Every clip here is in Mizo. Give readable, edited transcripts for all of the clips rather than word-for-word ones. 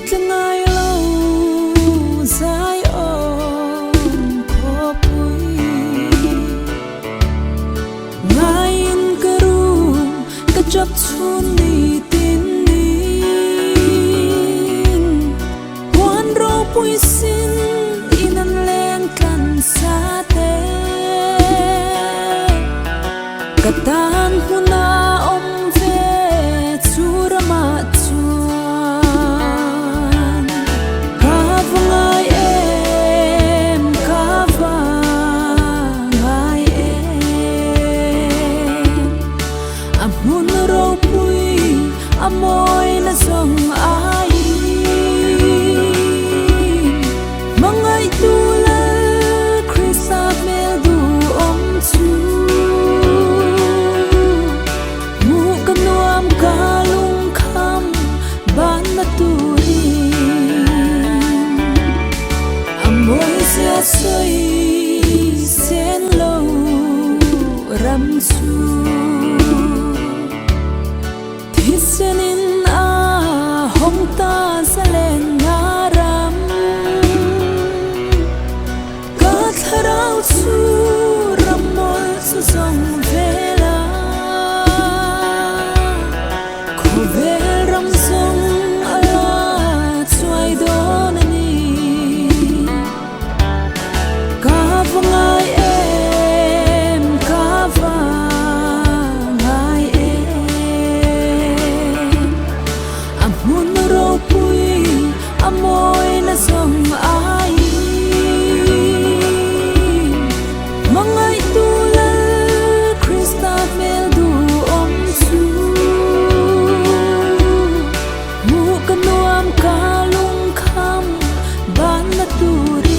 tla ngai lo Zion khawpui. Ngaiin ka rum ka chap chhun ni tin in. Huan ropui sin in an leng tlan sa te. Ka tan hmuna awm ve chu ramah chuan ka va ngai em, ka va ngai em. A hmun ropui a mawi na zawng aiin. Hmangaihtu Lal Krista hmel duhawm chu. Hmuh ka nuam ka lungkham banna turin. A mawizia sawi sen lo ram chu. Thisenin a hawng ta zalenna ram. Ka thlarau chu ram mawl chu zawng vel a, khawvel ram zawng a la chuai dawn a ni. Ka va ngai em, ka va ngai em. A hmun ropui a mawi na zawng aiin. Hmangaihtu Lal Krista hmel duhawm chu. Hmuh ka nuam ka lungkham banna turin.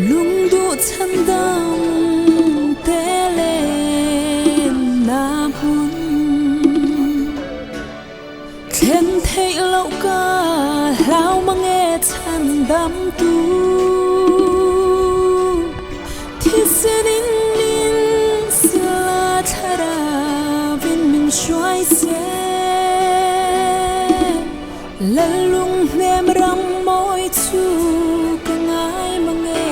Lungduh chhandam te lenna hmun thlen theih loh ka hlau mang e chhandamtu. Thisen in min sila thlarau in min hruai se. Lalung hnem ram mawi chu ka ngai mang e.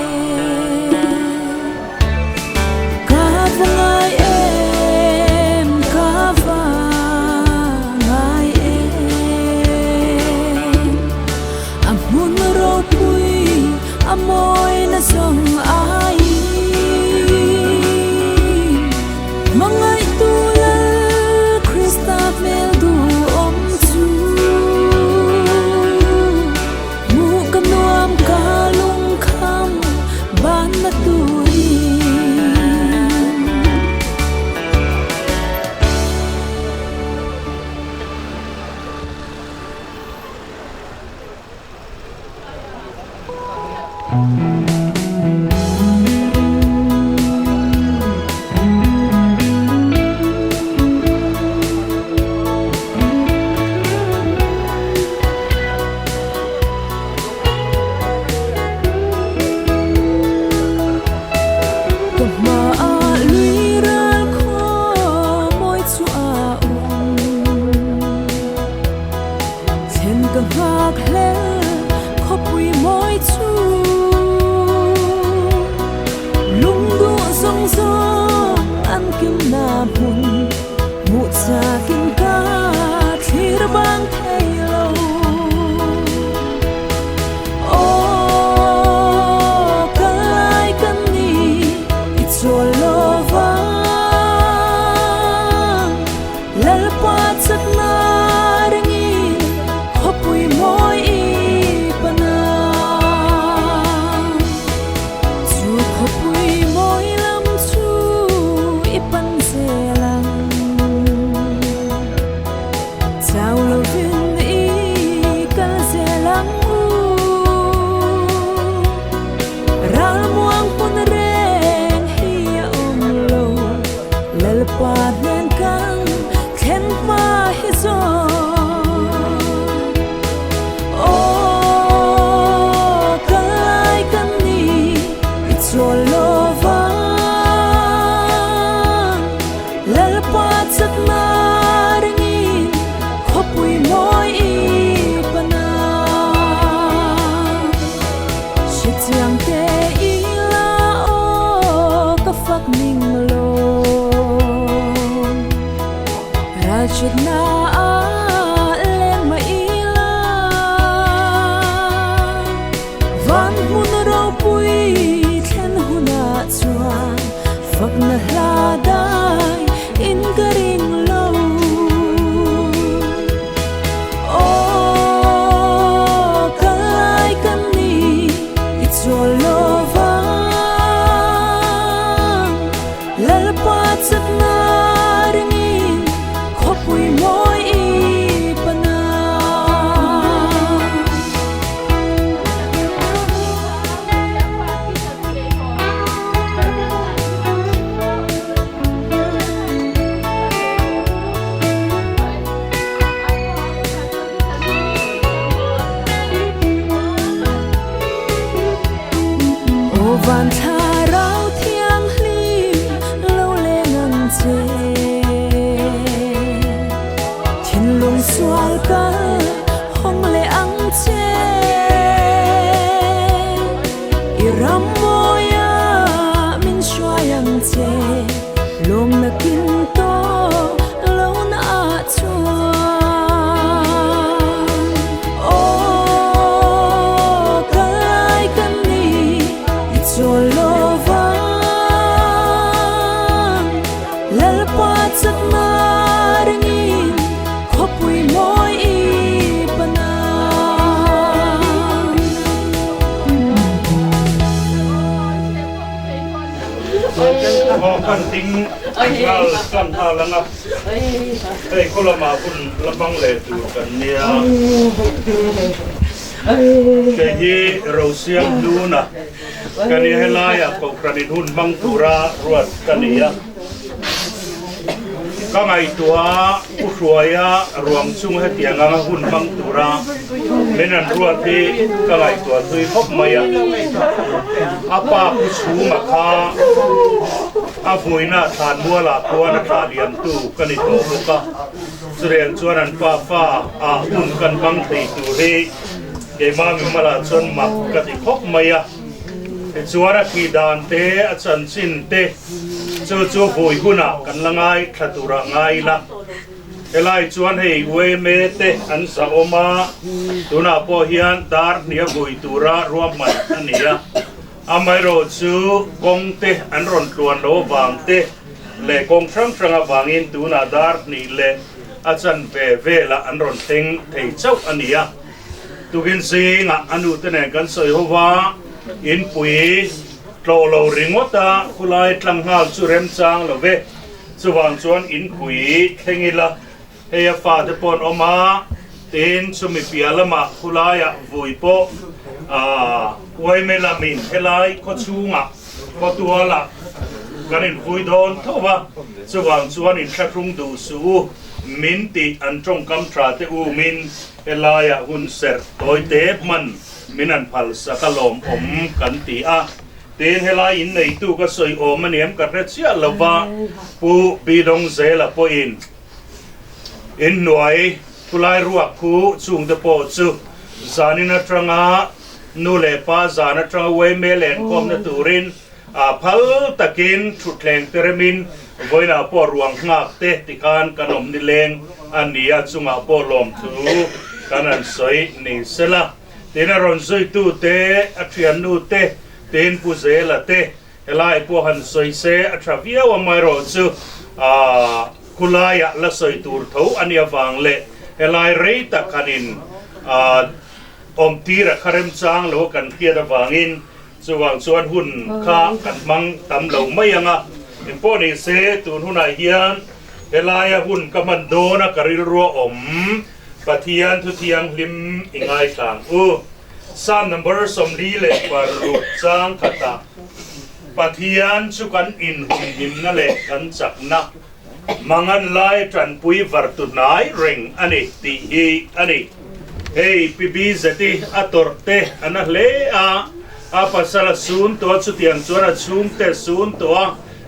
Ka va ngai em, ka va ngai em. A hmun ropui a mawi na zawng aiin. Hmangaihtu Lal Krista hmel duhawm chu. Hmuh ka nuam ka lungkham banna turin. Ka hmaah lui ral khaw mawi chu a awm. Thlen ka nghak hlel khawpui mawi chu. Lungduh zawng zawng an kimna hmun hmuh chakin ka thlir bang thei lo. Aw kal lai kan ni i chawl lo vang. Lalpa chakna ringin khawpui mawi i pan ang. Chu khawpui mawi lam chu i pan zel ang. Rualchitna ah leng mah ila, Van hmun ropui thlen hunah chuan fakna hla dai in ka ring lo. Aw, kal lai kan ni i chawl lo vang. Lalpa chakna ringin khawpui mawi i pana. Aw van thlarau thianghlim lo leng ang che. Thinlung sual kal hawng leh ang che. I ram mawia min hruai ang che. Lawmna kin tawh lo na ah chuan. Aw, kal lai kan ni i chawl lo vang. Lalpa chakna ringin khawpui mawi i pana. Aw kan ding nghal kan nghal ang a, hei khaw lamah hun la hmang leh tur kan nia. Kei hi Rosiang Hluna ka nia, helaiah Kohhranin hun hmang tura ruat ka ni a. Ka ngaihtuah U Hruaia ruang chung hetiang anga hun hmang tura min an ruat hi ka ngaihtuah thui khawp mai a. A pa Pu Chhunga kha a vuina thlanmualah khuan a thlah liamtu ka ni tawh bawk a, chutiang chuan an pa fa ah hun kan hmang thei tur hi keimah mimalah chuan mak ka ti khawp mai a. Tichuan a thih dan te, a chanchin te chu chu vui hunah kan la ngai thla turah ngai ila. Helai chuan hei UMA te an zahawm a, tunah pawh hian dar hnih a vui tura ruahman a ni a. Amaherawh chu kawng te an rawn tluan lo avang te leh kawng hrang hrang avangin tunah dar hnih leh a chanve velah an rawn thleng thei chauh a ni a. Tukin zingah a nute nen kan sawi ho va, inpui tlawh lo ringawt a, khulai tlanghal chu remchang lo ve. Chuvang chuan inpui thleng ila, hei a fate pawh an awm a, tin chumi piah lamah khulaiah vui pawh uaime lamin helai khawchhungah khawtualah kan invui dawn tho va, chuvang chuan inthlahrung duh suh u, min tih an tawngkam tha te umin. Helaiah hun serh tawi te hman min han phal sak a lawmawm kan ti a, tin helai inneitu ka sawi awm a niam ka hre chiah lo va, Pu Bidawngzela pawhin inhnuai khulai ruak khu chungte pawh chu zanin atanga nu leh pa zan atanga uaime lenkhawmna turin A phal takin thutthleng te remin vawiinah pawh ruang nghak te tikhan kan awm nileng a ni a, chungah pawh lawmthu kan han sawi ni sela. Tin a rawn zuitu te, a thiannu te, tin Pu Zela te helai pawh han sawi se a tha viau amaherawh chu khulaiah la sawi tur tho a nih avang leh helai rei tak hanin awmtir a kha remchang lo a kan hriat avangin Chuvang chuan hun kha kan hmang tam lo mai ang a, engpawh ni se tun hunah hian helaia hun ka hman dawn a ka rilrua awm Pathian thu thianghlim i ngaithlang u. Psalm number 46 chang khatah Pathian chu kan inhumhimna leh kan chakna mangan lai tanpui vartu hnai reng a ni tih hi a ni. Hei Pi Bizeti a tawrh te a na hle a, a pasal a sun tawh a, chutiang chuan a chhungte a sun tawh a,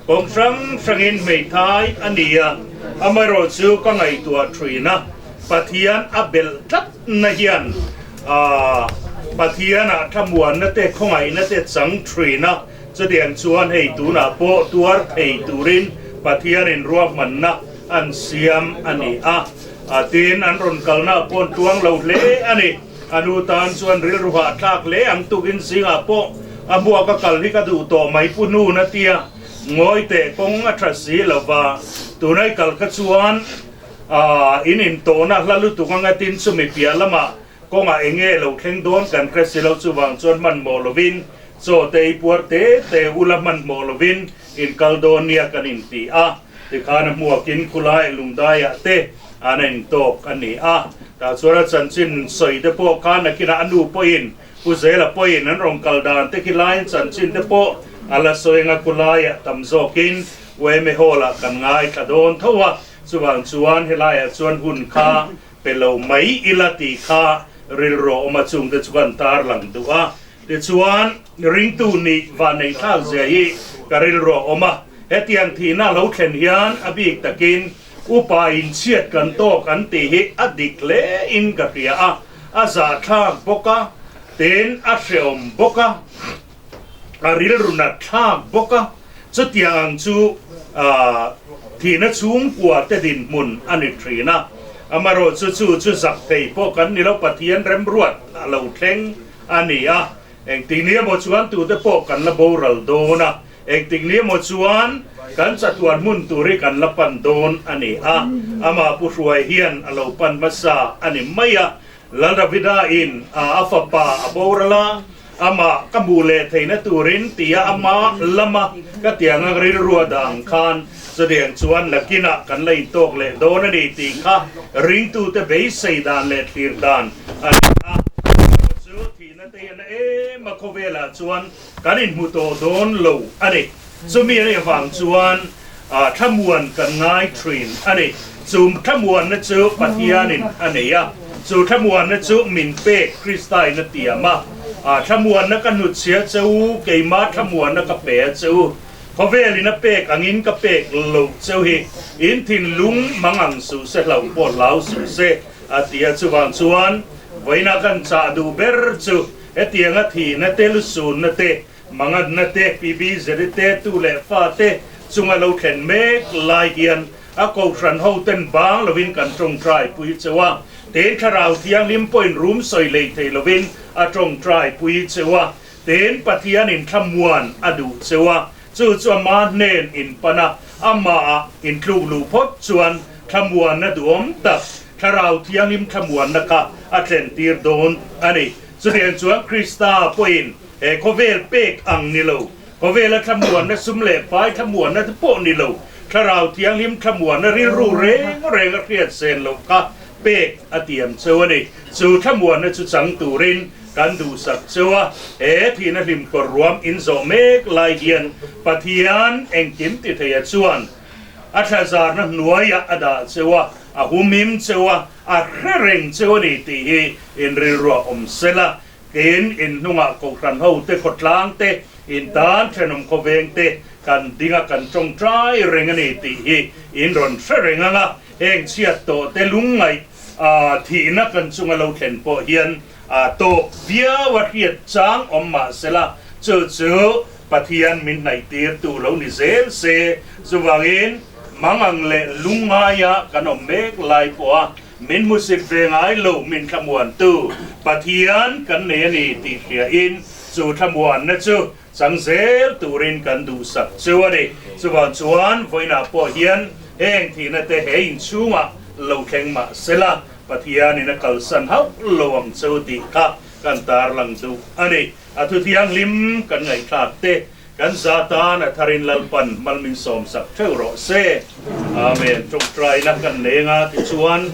kawng hrang hrangin hmeithai a ni a, amaherawh chu ka ngaihtuah thin a, Pathian a belh tlat na hian Pathianah thlamuanna te khawngaihna te chang thin a, chutiang chuan hei tunah pawh tuar thei turin Pathianin ruahmanna. an siam a ni a. Tin, an rawn kalna pawh an tuang lo hle a ni. A nu tan chuan rilru hahthlak hle ang tukin zingah pawh a hmuak a kal hi ka duh tawh mai pu Nun a tia. Ngawi teh kawng a tha si lo va, tunai kal kha chuan in intawhna hla lutuk anga tin chumi piah lamah kawngah eng nge lo thleng dawn kan hre si lo chuvang chuan hmanhmawh lovin chaw te i puar te te ula hmanhmawh lovin in kal dawn nia kan inti a, tikhan a hmuakin khulai lungdaiah te an a intawk a ni a, tah chuan a chanchin sawi te pawh kha nakinah a nu pawhin Pu Zela pawhin an rawn kal dan te khi laiin chanchin te pawh a la sawi anga kulaiah tam zawkin Ueme Hall-ah kan ngaithla dawn tho a, chuvang chuan helaiah chuan hun kha pe lo mai ila tih kha rilru a awm a, chungte chu kan tarlang duh a. Tichuan, ringtu nih vanneihthlak zia hi ka rilru a awm a, hetiang thihna lo thlen hian a bik takin upa inchhiat kan tawk an tih hi a dik hle in ka hria a. A zahthlak bawk a, tin a hreawm bawk a, a rilru nat thlak bawk a, chutiang ang chu thihna chhungkua te dinhmun a ni thin a. Amaherawh chu chu chu zak thei pawh kan ni lo, Pathian remruat a lo thleng a ni a. Engtik ni emaw chuan tute pawh kan la boral dawn a, engtik ni emaw chuan kan chatuan hmun tur hi kan la pan dawn a ni a, amah Pu Hruai hian a lo pan hmasa a ni mai a. Lal Davida in a fapa a boral a, amah ka hmuh leh theihna turin tia ama lama ka tianga rilrua dah ang khan chutiang chuan nakinah kan la intawk leh dawn a ni tih kha ringtute beisei dan leh thlir dan a ni a. Chu thihna te hian a em a khawvelah chuan kan inhmu tawh dawn lo a ni. Chumi a nih avang chuan thlamuan kan ngai thin a ni. Chu thlamuanna chu Pathianin a nei a, chu thlamuanna chu min pek Kristain a tiam a. Thlamuanna ka hnutchhia che u, keimah thlamuanna ka pe a che u. Khawvelin a pek angin ka pek loh cheu hi in thinlung mang ang suh se, hlauh pawh hlau suh se a ti a. Chuvang chuan vawiinah kan chah duh ber chu Hetianga thihna te, lusunna te, mangatna te, PBZ te, tu leh fa te chunga lo thlen mek lai hian a kohhran ho ten bang lovin kan tawngtai pui cheu a. Tin, Thlarau Thianghlim pawhin rum sawi lei thei lovin a tawngtai pui cheu a. Tin, Pathianin thlamuan a duh cheu a, chu chu ama hnen inpan a, amahah intluk luh phawt chuan thlamuanna duhawm tak, Thlarau Thianghlim thlamuanna kha a thlentir dawn a ni. Chutiang chuan Krista pawhin he khawvel pek ang ni lo, khawvela thlamuanna sum leh pai thlamuanna te pawh ni lo, Thlarau Thianghlim thlamuanna rilru reng reng a hriat sen loh kha pek a tiam cheu a ni. Chu thlamuanna chu chang turin kan duhsak cheu a, he thihna hlimkawr ruam inzawh mek lai hian Pathian engkim ti theia chuan a thlazarna hnuaiah a dah cheu a, a humhim cheu a, a hre reng cheu a ni tih hi in rilruah awm sela, tin in hnungah kohhran ho te, khawtlang te, in tan thenawm khawveng te kan ding a, kan tawngtai reng a ni tih hi in rawn hre reng ang a, heng chhiat tawh te lungngaih thihna kan chunga lo thlen pawh hian tawp viau a hriat chang awm mah sela, chu chu Pathian min hnaihtirtu lo ni zel se, chuvangin mangang leh lungngaia kan awm mek lai pawha min hmusit ve ngai lo min thlamuantu Pathian kan nei a ni tih hriain chu thlamuanna chu chang zel turin kan duhsak chu a ni. Chuvang chuan vawiinah pawh hian heng thihna te he inchhungah lo thleng mah sela Pathianin a kalsan hauh lo ang chu tih kha kan tarlang duh a ni. A thu thianghlim kan ngaihthlak te kan za tan a tharin Lalpan malmin sawmsak theuh rawh se. Amen. Tawngtaina kan leng a tichuan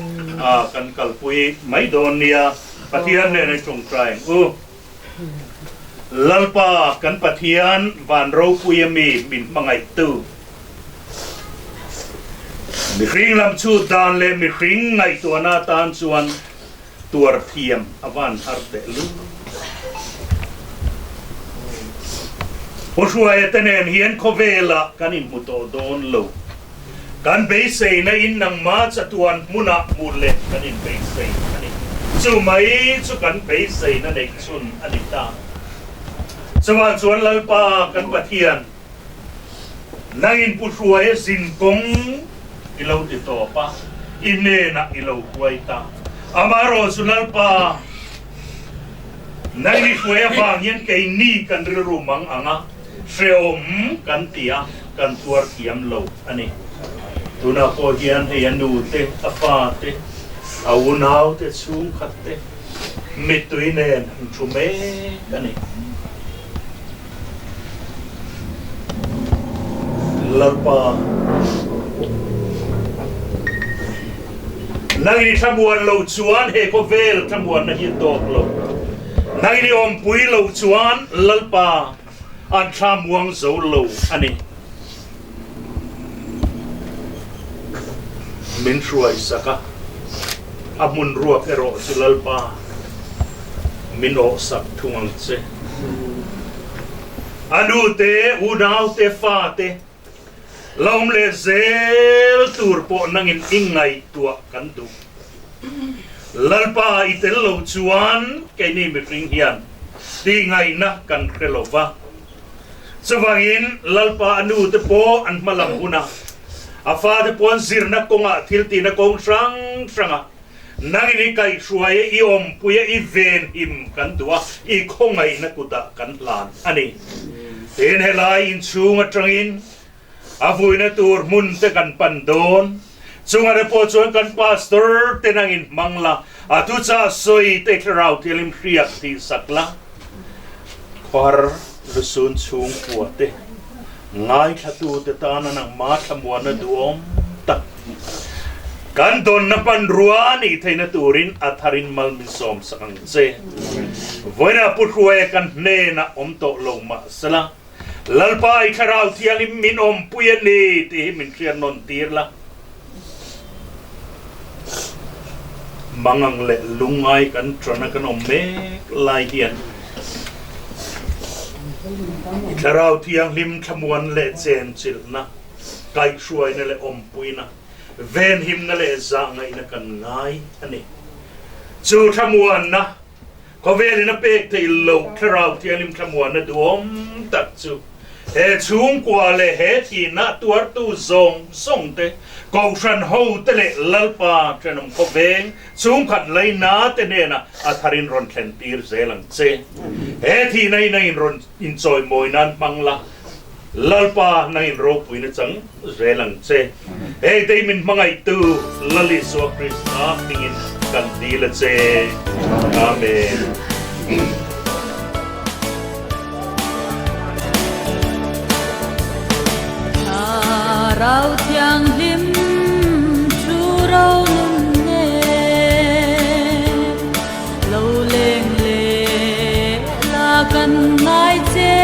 kan kalpui mai dawn nia. Pathian nen an tawngtai ang u. Lalpa kan Pathian van ropui a mi min hmangaihtu. Mihring lam chhut dan leh mihring ngaihtuahna atan chuan Tuar thiam a van har teh lu. Pu Hruaia te nen hian khawvelah kan inhmu tawh dawn lo. Kan beiseina in nangmah chatuan hmunah hmuh leh kan inbeisei a ni. Chu mai chu kan beiseina neih chhun a ni ta. Chuvang chuan Lalpa kan Pathian, nangin Pu Hruaia zin kawng. i lo ti tawp a, i hnenah i lo huai ta. Amaherawhchu Lalpa, nang i hruai avang hian keini kan rilru mang ang a, hrehawm kan ti a, kan tuar thiam lo a ni. Tunah pawh hian hei a nu te, a fa te, a unau te, chhungkhat te mittui nen an thu mek a ni. Lalpa, nang i thlamuan lo chuan he khawvel thlamuanna hi a tawk lo. Nang i awmpui lo chuan Lalpa an thlamuang zo lo a ni. Min hruaisak a, a hmun ruak erawh chu Lalpa min awhsak thung ang che. A nu te, unau te, fa te, lawm leh zel tur pawh nangin i ngaihtuah kan duh. Lalpa i tel lo chuan keini mihring hian tihngaihna kan hre lo va. Chuvangin Lalpa a nu te pawh an hma lam hun a, a fate pawh an zirna kawngah thil tihna kawng hrang hrangah nangin i kaihhruai a, i awmpui a, i venhim kan duh a, i khawngaihna kutah kan hlan a ni. Tin, helai inchhung atangin A vuina tur hmun te kan pan dawn. Chunga te pawh chuan kan pastor te nangin hmang la, a thuchah sawi te thlarau thianghlim hriak tih sak la. Khuar lusun chhungkua te, ngaithlatu te tana nangma thlamuanna duhawm tak kan dawnna hmanrua nih theihna turin a tharin mal min sawm sak ang che. Vawiinah Pu Hruaia kan hnenah awm tawh lo mahsela, Lalpa i Thlarau Thianghlim min awmpui a ni tih hi min hriat nawn tir la. Mangang leh lungngai kan tana kan awm mek lai hian i Thlarau Thianghlim thlamuan leh chenchilhna, kaihhruaina leh awmpuina, venhimna leh zahngaihna kan ngai a ni. Chu thlamuanna Khawvelin a pek theih loh Thlarau Thianghlim thlamuanna duhawm tak chu he chhungkua leh he thihna tuartu zawng zawng te, Kohhran ho te leh Lalpa thenawm khawveng chhungkhat laina te hnenah a tharin rawn thlen tir zel ang che. He thihna hi nangin rawn inchawimawi nan hmang la, Lalpa nangin ropuina chang zel ang che. Hei te hi min hmangaihtu Lal Isua Krista hmingin kan dil a che. Amen. Thlarau Thianghlim thu ro nun nen lo leng leh la kan ngai che.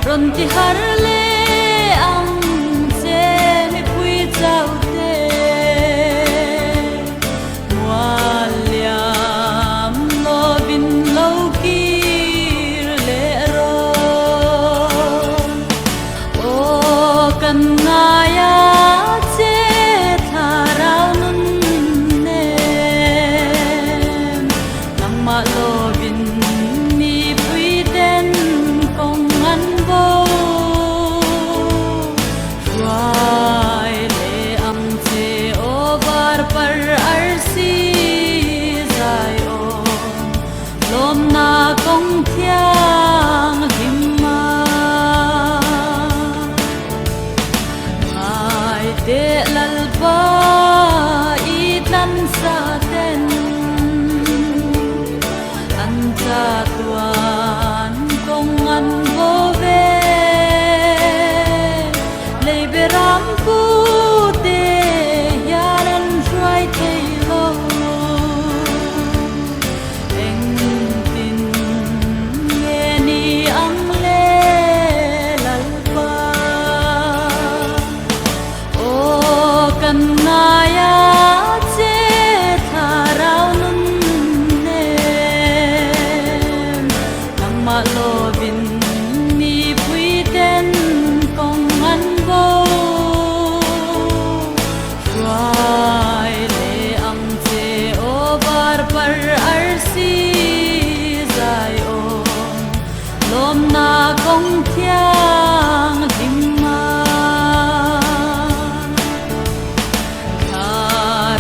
Rawn ti har leh ang che mipui chau te. Mual liam lovin lo kir leh rawh. Aw kan ngai a che thlarau nun nen nangmah lovin mipui ten kawng an bo. Hruai leh ang che aw var par arsi zai awm lawmna kawng thiang hlim a. Ngai teh Lalpa i tlansa ten an chatuan kawng an bo ve. Lei beram pu te hian an hruai thei lo. Engtin nge.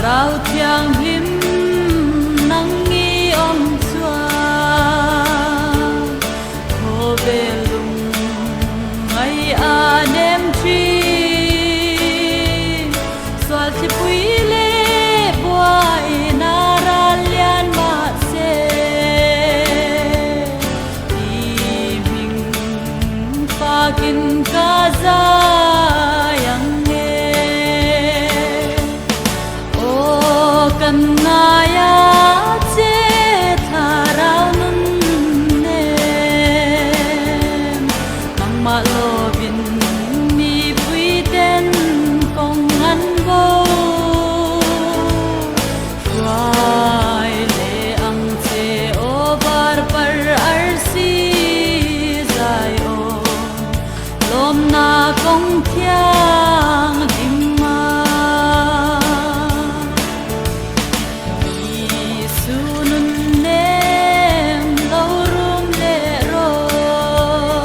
Thlarau Thianghlim nang i awm chuan khawvel lung ngai a nem thin. Sual thlipui leh buaina ral lian mahse i hming fakin ka zai ang nge. Aw kan ngai a che thlarau nun nem, nangmah lovin mipui ten kawng an bo. Hruai leh ang che aw barbar arsi zai aw, lawmna kawng thianghlim a. Isu nun nem lo rum leh rawh,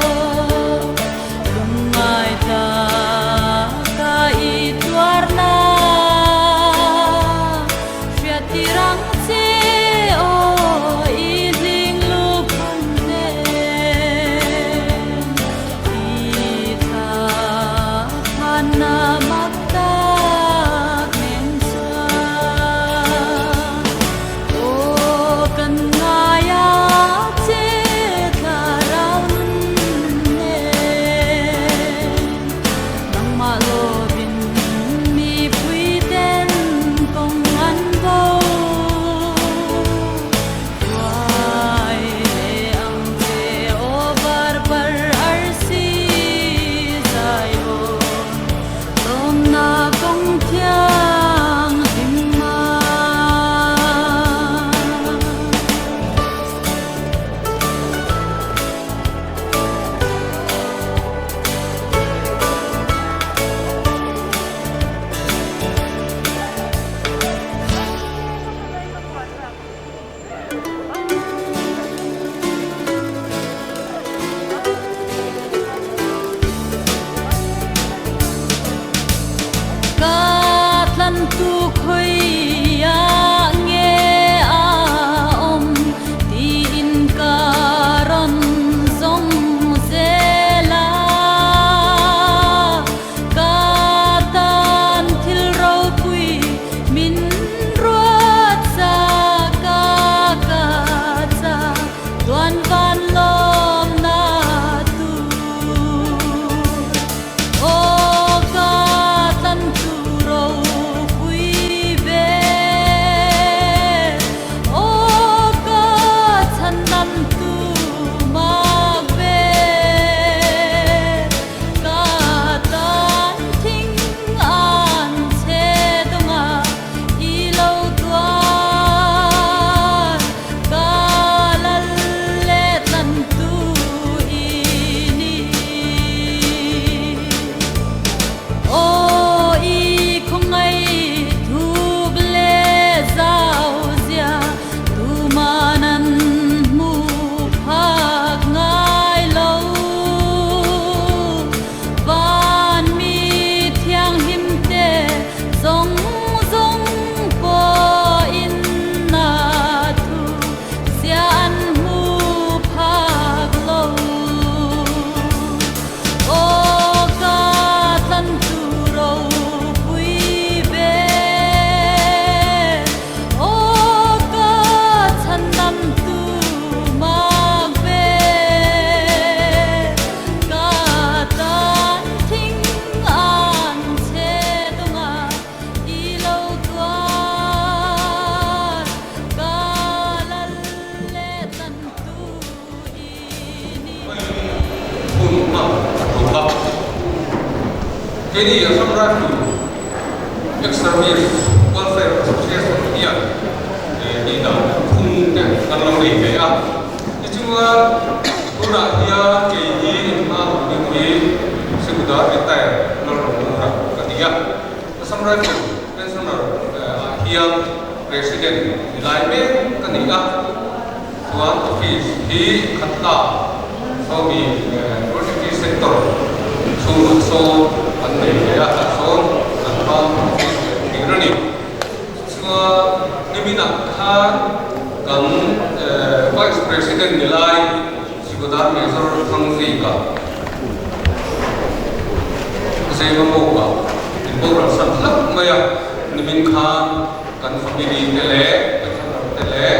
lungngai taka i tuarna hriat tir ang che aw i hling luphung nen i thla phanna mak tak nen chuan aw kan ngai a che thlarau nun nen nangmah lovin mipui ten kawng an bo. Hruai leh ang che aw barbar arsi zai aw, lawmna kawng thianghlim a. Ka tlantu khawiah nge a awm tiin ka rawn zawng zel a, ka tan thil ropui min ruat sak a, ka cha tuan van lawmna tur. Aw ka tlantu ropui ve, aw ka chhandamtu mak ve, ka tan thing an chhe dawnga i lo tuar, ka lal leh tlantu i ni. Aw i khawngaih thuk leh zau zia tuman an hmu phak ngai lo. Van mi thianghlim te zawng zawng pawhin a thu zia an hmu phak lo. Aw ka tlantu ropui ve, aw ka chhandamtu mak ve, ka tan thing an chhe dawnga i lo tuar, ka lal leh tlantu i ni. Hun hmang a tum a. Keini Assam Rifle Ex-Service Welfare Association hian tih dan phung te kan lo nei ve a. Tichuan tunah hian kei hi engmah ding hi Sikudar retire Lalrohmura ka ni a. Assam Rifle Pensioner ah hian President ni lai mek ka ni a. Chuan office hi Khatla sawmi University Sector chhungah sawn an nei ve a, tah sawn an hmang office leh thir a ni. Niminah khan kan Vice President ni lai Zikudar Major Thangzika Zevamawka in boral san hlauh mai a, nimin khan kan family te leh pensioner te leh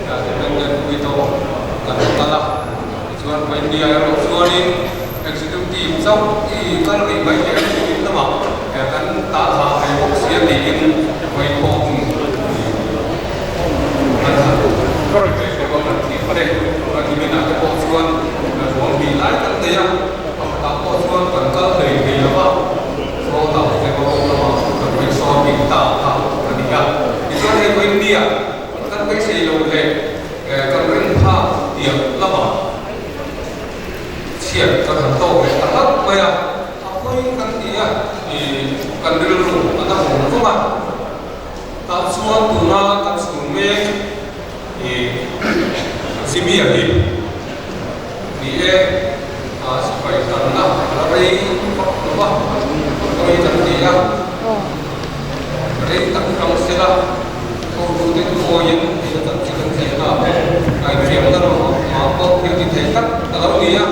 dependent widow kan la kal a, tichuan India erawh chuanin Executive chauh i kal rih mai leh a nimin lamah kan tah thah thei bawk sia tiin vawikhaw hun kan han ve bawk a, kan thih te niminah te pawh chuan ruang hnih lai kan nei a, pakhatah pawh chuan kan kal hlei thei lo va, sawtah Zevawk lamah kan hawi sawn bik ta kha a ni a. Tichuan hei pawhin nia kan beisei lo leh kan ring phak tiang lamah Chhiat kan han tawk leh ta hlauh mai a, a pawi kan ti a, ih kan rilru a na vawng vawng a, tah chuan tuna kan chhung mek ih Jimmy-a hi ni e, a sipai tanna a la rei vak lo va, a pawi kan ti a, rei tak hrang sela Thawhtute chu awiin eng tak chi kan thei ta a infiamna rawh mah pawh thil ti thei tak a lo ni a,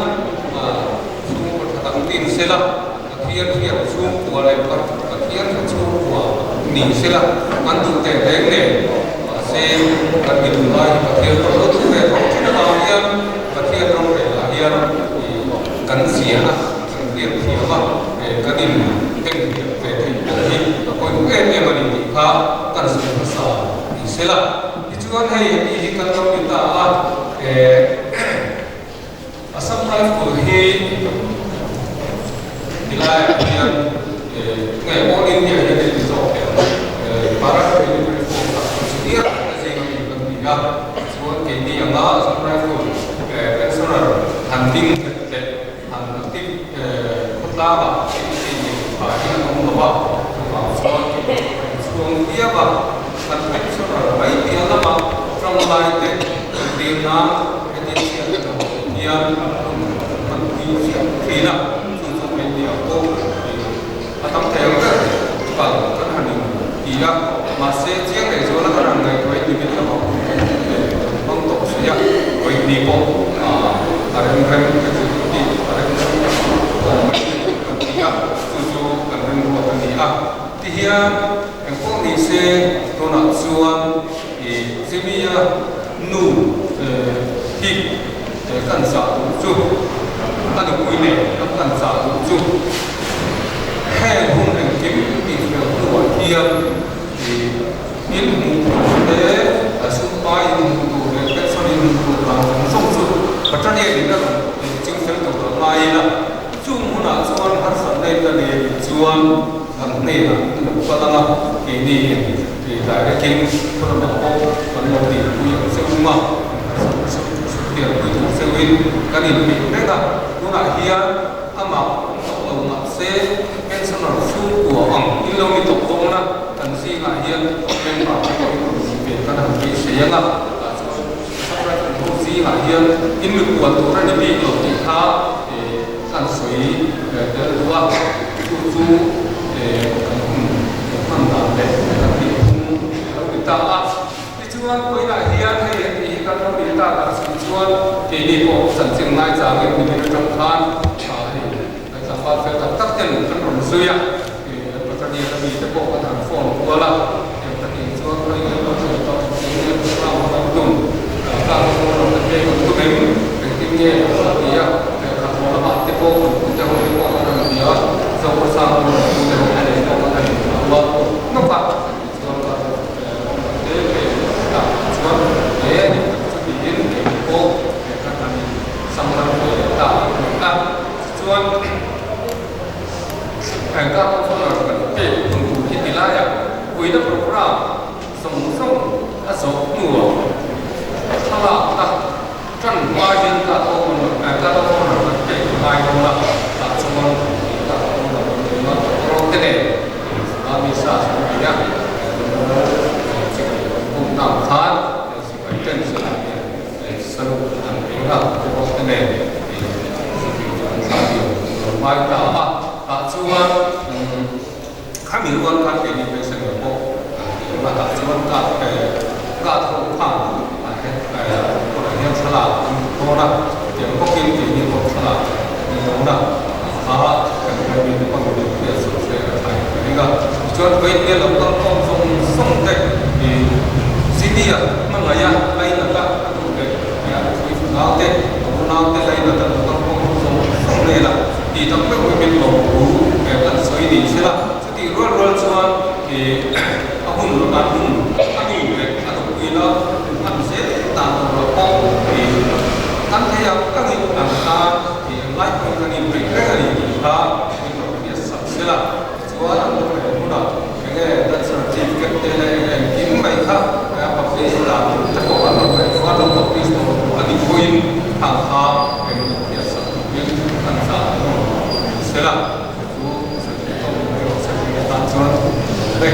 chhungkaw tha dang tin sela, Pathian hriat chhungkua leh Pathian tha chhungkua ni sela kan duh teh reng nen, mahse kan mi duh lai hi Pathian rawh lo duh ve tawh thin avang hian Pathian rorel ah hian kan ziah a, kan hriat thiam a, kan in enfiah ve theih pawh hi a pawimawh em em a ni tih kha kan sawi hmasa ni se la. Tichuan hei heti hi kan lo ni ta a, Assam Rifle hi tilaiah hian nge All India hian a inti zawk em? Bharat Military Force ah engineer a zing a mi kan ni a, tichuan keini anga Assam Rifle pensioner han ding nghet leh Han tip khawtlangah thil ti tha hi an awm lo a, chuvang chuan chhuang viau a, kan pensioner mai piah lama tanglai te kan tir nan heti chhiat kan han tih hian hun kan hman pui chiah thin a, chu chu hmeichhia pawh a tam thei ang ber kal kan han in ti a, mahse chiang leh zuala kan han ngaihtuah in nimin lamah hun kan hmang tawh si a, vawihnih pawh a rem rem ka ti tih a rem rem awm mai thei kan ti a, chu chu kan rinruat a ni a. Tihian engpawh ni se tunah chuan i Jimmy-a nu hi kan zah duh chu a nupui nen kan kan zah duh chu heng hun engkim tih fel hnuah hian in hmuh tur te sum pai in hmuh tur leh pension in hmuh tur dan zawng zawng chu Patania in a rawn ching fel tur a ngai ila chung hunah chuan harsatna in a nei anih chuan kan hnenah an lo kal ang a keini in Tih direct-in khulamah pawh kan lo tihpui ang che um a, hriatpui tur cheuhin kan inpeih reng a. Tunah hian amah awm tawh lo mah se pensioner chhungkua ang in lo ni tawh dawn a, kan zingah hian member te pawh in rawn ni ve kan han beisei ang a, tah chuan subscriber ho zingah hian in mikhual tur a ni bik lo tih kha kan sawi tel duh a, chu chu kan hun hman dan leh kan tih phung a lo ni ta a. Tichuan, vawiinah hian hei an tih hi kan lo ni ta tak si chuan keini pawh chanchin ngaichangin nimin atang khan hei kan tlangval fel tak tak ten kan rawn zui a, an Patania ka mite pawh kan han phone kual a, eng ka tih chuan khawi nge lo thlen tawh engtin nge program kan tum, tlangval ho rawn la pek an tum em, engtin nge an ti a. Lehkhathaw lamah te pawh kan pute ho te pawh kan rawn bia a, Zokhawsang pawh kan pute ho te nen pawh kan han inhau a, nawk a, chuan ka te te tah chuan he dik tak chu tiin keini pawh kan han in samral ve leh ta a ni a. Tichuan engka pawh chuan kan pek hun tur hi ti laiah puina programme zawng zawng a zawh hnuah thlalakna Ṭan hma hian ka ka owner kan pek a ngai dawn a, tah chuan ka owner kan nei a, rawng te nen mi sa chu an nei a, chibai kan bum na ang khan sipai ten silai nen salute an peng a, rawng te nen sipai chu an thlah diam lo ngai ta a, tah chuan khami rual khan keini pensioner pawh kan ti ang a, tah chuan ka. Vawiin lo kal khawm zawng zawng te Jimmy-a hmangaih a lainat a a duh leh a nupui fanau te, a unau te lainat a lo kal khawm zawng zawng vel a tih tak meuh meuhin lawmthu kan sawi ni se la. Chutih rual rual chuan a hun an hun a nu leh a nupui la hman zel dan tur ah pawh kan thei ang angin an tan englai pawhin kan inpeih reng a ni tih kha min rawn hriat sak se la. Tichuan an lo leh hunah enge death certificate te leh enge engkim mai kha publish dan tur te pawh an rawn leh chuan lo publish tawh tur a nih pawhin khang kha eng lo hriat sak turin an chah an rawn ni se la. Chu sawi tawh mai rawh se tih atan chuan awm e.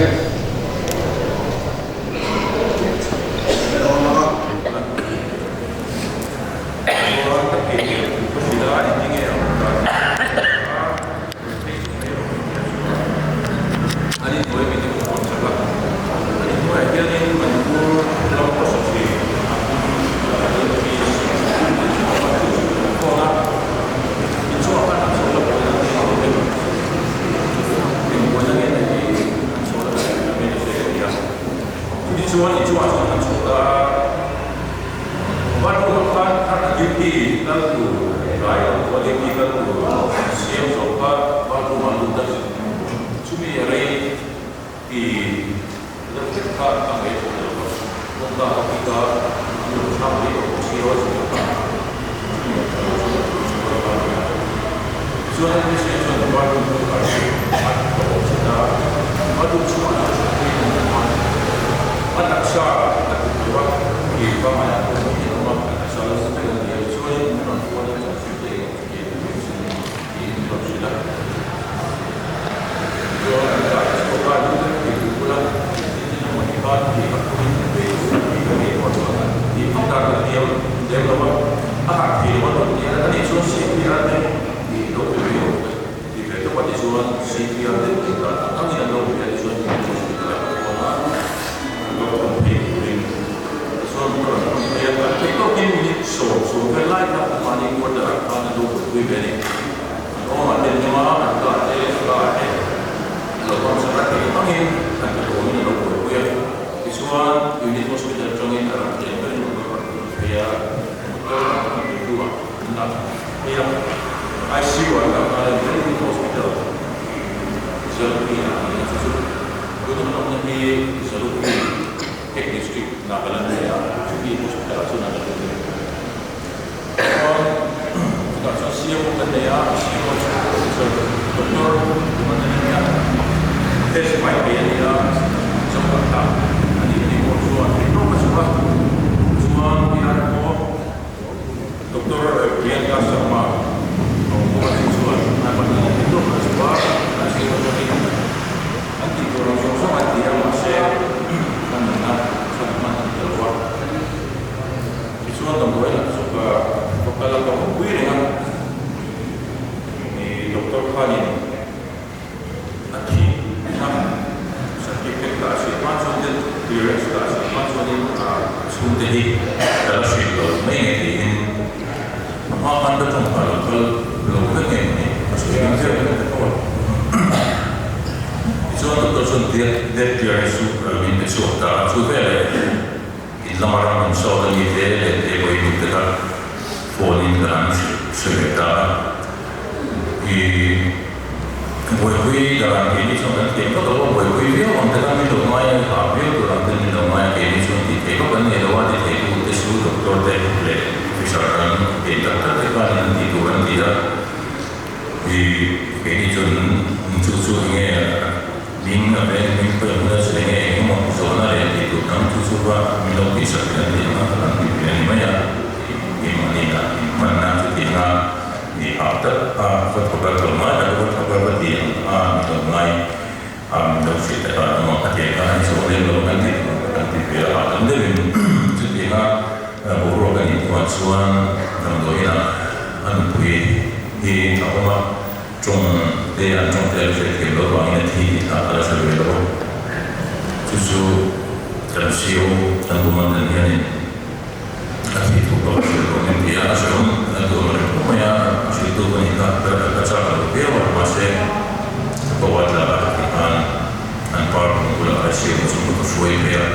An pa ruang bulah ICU ah chuan ka hruai phei a,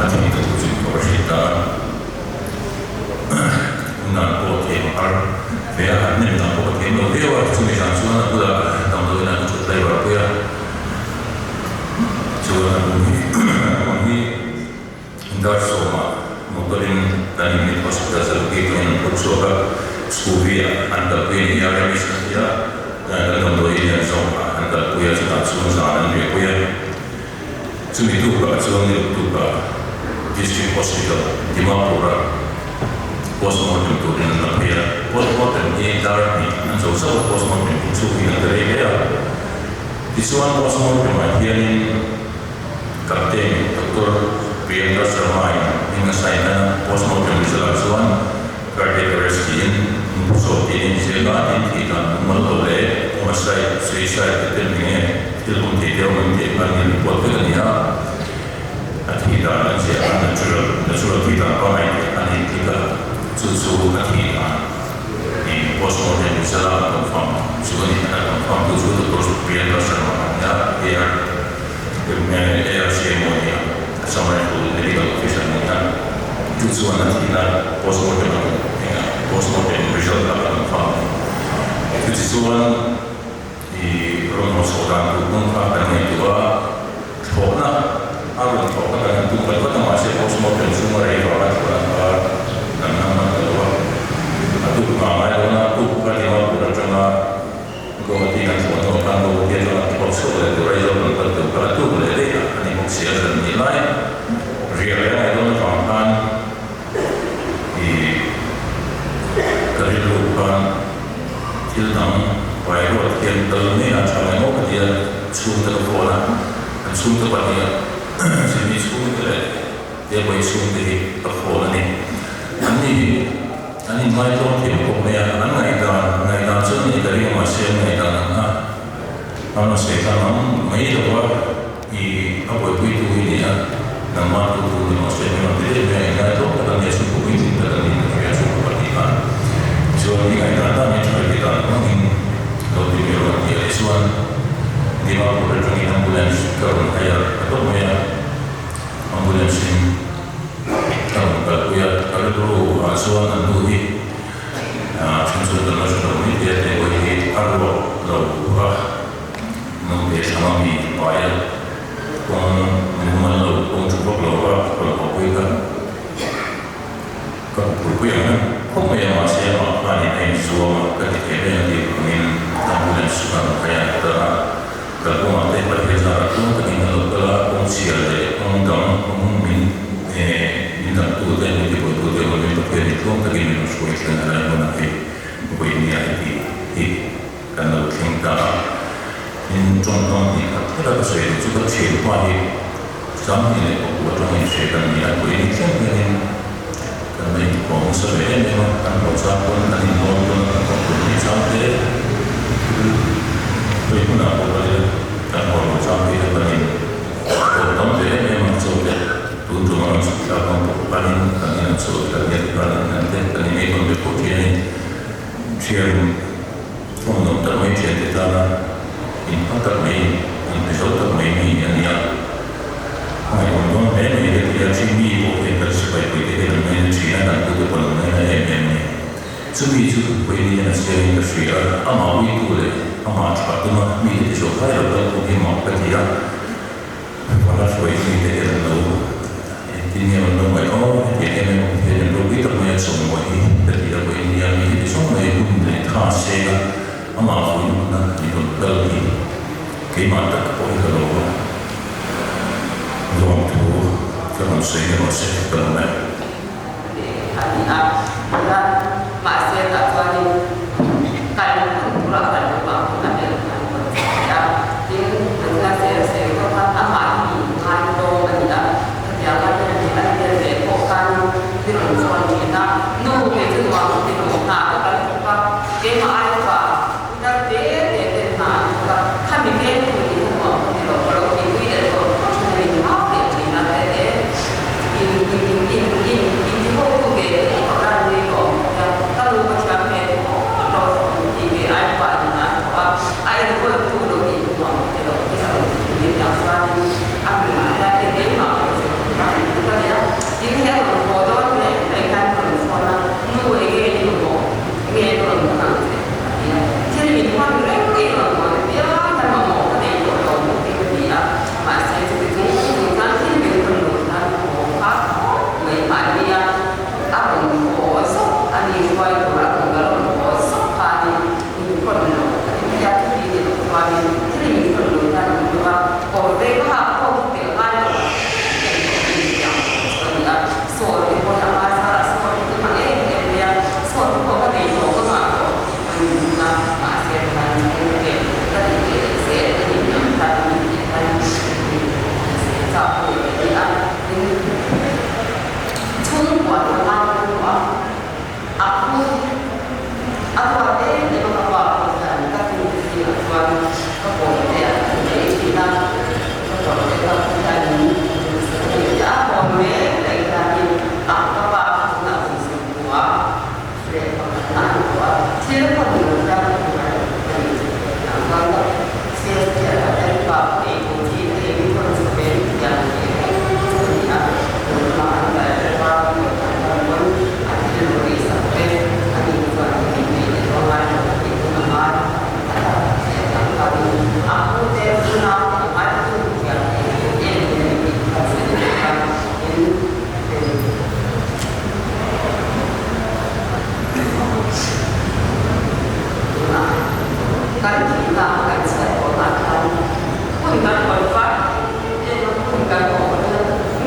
a thih thu chu ka va hrilh ta a. Nan pawh thiam a har ve a, an nem dan pawh ka thiam lo viau a, chumi zan chuan a bulah damdawiin ah ka thut driver pui a, chuan a ruang hi a ruang hi dar sawmah motor in kan inmit hospital Zalukhi atangin an phur chhuak a, Scooby ah an kalpui a ni a, Ramesh an ti a, kan damdawiin an zawng ah an kalpui a, chutah chuan zan an riahpui a. Chumi tukah chuan Niluk tukah District Hospital, Dimapur-a postmortem turin an la phei a. Postmortem hi dar hnih an zo zauh a, postmortem hi chu hi an ti rei hle a. Tichuan postmortem-ah hianin Captain Doctor Priyanka Sharma-in hming a sign a, postmortem result-ah chuan cardiac arrest tiin inphuchawp tiin inziak a, tin thih dan mumal lo leh homicide, suicide te tel eng nge thil awm thei te awm em tih khan in report vek a ni a, a thih dan an ziah khan natural natural thih dan pangngai tih khan a intik a, chu chu a thih dan ih postmortem result a confirm chu a ni, a confirm tu chu Doctor Priyanka Sharma a ni a, AR ARCMO a ni a, Assam Rifle Medical Officer a ni a, chu chuan a thihna postmortem a engah postmortem result a confirm a ni. Chutichuan i rawn haw chhoh dan tur kawng kha kan ngaihtuah a, thlawhna a rawn thlawhna kan han tum vat vat a, mahse postmortem chhunga rei vanga thlawhna kha kan la hman ta lo a, a tuk nghah ngai lo na tuk kha Dimapur atanga Guwahati kan thlawh hnuah khan Guwahati atanga thlawh chhuak leh tur Aizawl kan kal tur kha a tuk leh daih a, a ni bawk si a zan nih lai riah leh a ngaih dawn avang khan i ka rilru khan thil dang pai ruat hian kal ngei a tha ngai maw ka ti a, chhungte ka phone a, kan chhungte pahnih a chimi chhungte leh Tebawih chhungte hi ka phone a ni. An ni hi an inngaitawm thiam khawp mai a, an ngaihdan ngaihdan chu an nei ta ring a mahse an ngaihdan ang a an rawn sawi tlang ang mai lo va i a buaipuitu hi ni a, nangmah tu tu ni mahse min rawn ti daih mai a, inngaitawm tak an ni a, chhungkaw puitling tak an niin ka hria chhungkaw pahnih khan chuan i ngaihdan dan hi tha i dan hmangin lo ti ve rawh an ti a tichuan Dimapur atangin ambulance ka rawn hai a, ka tawp mai a. Ambulance in ka rawn kalpui a, ka rilru ah chuan an nu hi then chu kan la hre lo mai thei a, tei hi a ruak lo a, naute thlang a mi pai a, kawng mumal lo, kawng tha vak lo a rawn haw pui kha ka hmuhpui ang em khawp mai a, mahse amah khanin a inzuam a, ka ti thei reng a tih vangin ambulance chu ka rawn phei a, ka a. Kalkawngah te Pathian zarah tluang takin an lo kal a, kawng chhia leh kawng dang kawng min min dangtu te, min tibuaitu te awmin Pathian hi tluang takin min rawn hruai thleng a lai hmunah hei vawi nia heti hi kan lo thleng ta a. Tin, tawngkam hnih khat khat a ka sawi duh chu ka thianpa hi Sanghnih leh Pakua atangin hre kan ni a, vawi ni thleng hianin kan la inkawm nasa ve em em a, kan haw chang pawn kan inlawn dawn a, kan haw tur ni chang te thil hawi hunah pawh kal ila kan haw lo chang te hian kan in kawm tam ve em em a, chaw te tun tum a rawn chhuk thlak dawn pawh kanin kan in an chaw te kan hian kan in an te kan in ei tawn ve pawh thin a ni. Thian thawmhnaw tak mai thian te tana inhma tak mai inpe zo tak mai mi a ni a. Ngaihawm dawn hle mai ka ti a, Jimmy pawh hian kan sipai pui te hian an ngaina thin a, kan pute pawh an ngaina em em a ni. Chumi chu pui niin a chiangin ka hria a, amah uitu leh amah thlah tuma mite ti zawh vai lo kal pawh hi mak ka ti a, Vala hruai mite hian an lo engtin nge an lo ngaih aw, hetiang em em awm hian an ropui tak mai a chawmawih hi ka ti a, vawiin nia mi heti zawng mai hun leh tha seng a, amah vawiin huna ni rawn kal hi. Keimah tak pawh hi ka lo lawm thu ka rawn sawi ni rawh se ka lawm e. A ni a, tuna mahse tah chuanin kal hun turah kal duh vang hun a hmel kha an rawn chhuak leh a, tin Pathian sawi a sawi kha khan amah hi mi ngai tlawm a ni a, khatianga hmel leh a hmel leh pawh khanin mi rawn chhawn thin a, nu kei chu nuam ka ti lo, hna ka kal bawk a, keimah ai upa Dar te te ten hna an thawk a, khami veng tur nih kha nuam ka ti lo, ka lo ti pui leh tawh phawt thin a ni hau leh thin a te te in in in in in in ti ho tu ve te ka ran nui tawh ang ka tia, ka nu ka thiam ve tawh.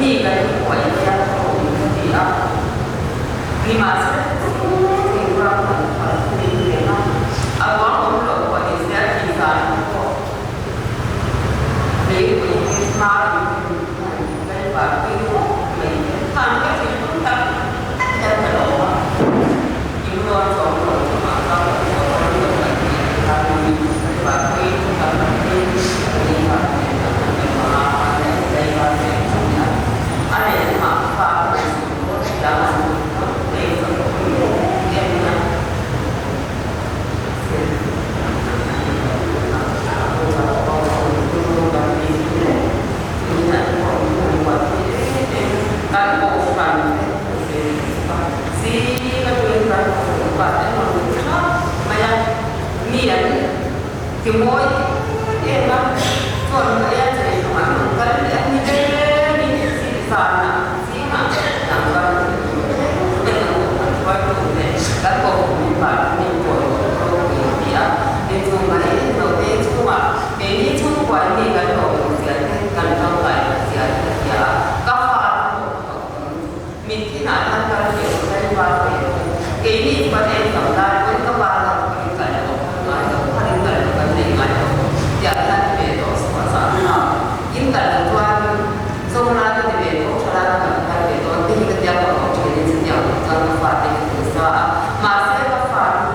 Mi kan inhuai mai a, ka awm ka ti a. Nimahsela chung chung ram kan phal thei reng a, a ruang awm loh pawh ni se a tih zan pawh leipui hma in han tlaivar pui khawp mai te khan ka thinlung tak tak hian ka lo awm a, in rawn chawm lo chungah chuan ka pawh rawn lo kan tih ang khan min tlaivar pui kan han pui tlaivar nen kan han tlaivar a, an tlaivar ve chu ni a, a lehlamah fa ka nei. Zingah tlangval thil tur thleng thleng an awm kan hruaitu leh kan kohhran mipa te min pawimawh ropui a ti a. Ni chu mai lo te chungah keini chhungkuai mi kan lo awm zia te kan tangkai loh zia te a ti a. Ka fa te pawh ka awm chu mithinah khan kal ve lo tlai var ve lo. Keini chu kan en tam lai pawn ka pa lah ka rin kal lo khan ngai lo kha rin kal lo kan nei ngai lo tiah khan ve tawh suah zah kha in kal lo chuan Zawng lai ka ti ve tho, tha lai ka kan phal ve dawn te hi ka tia ka awm thin in chutiang tur chuan ka fate hi ka sa a, mahse ka fa hi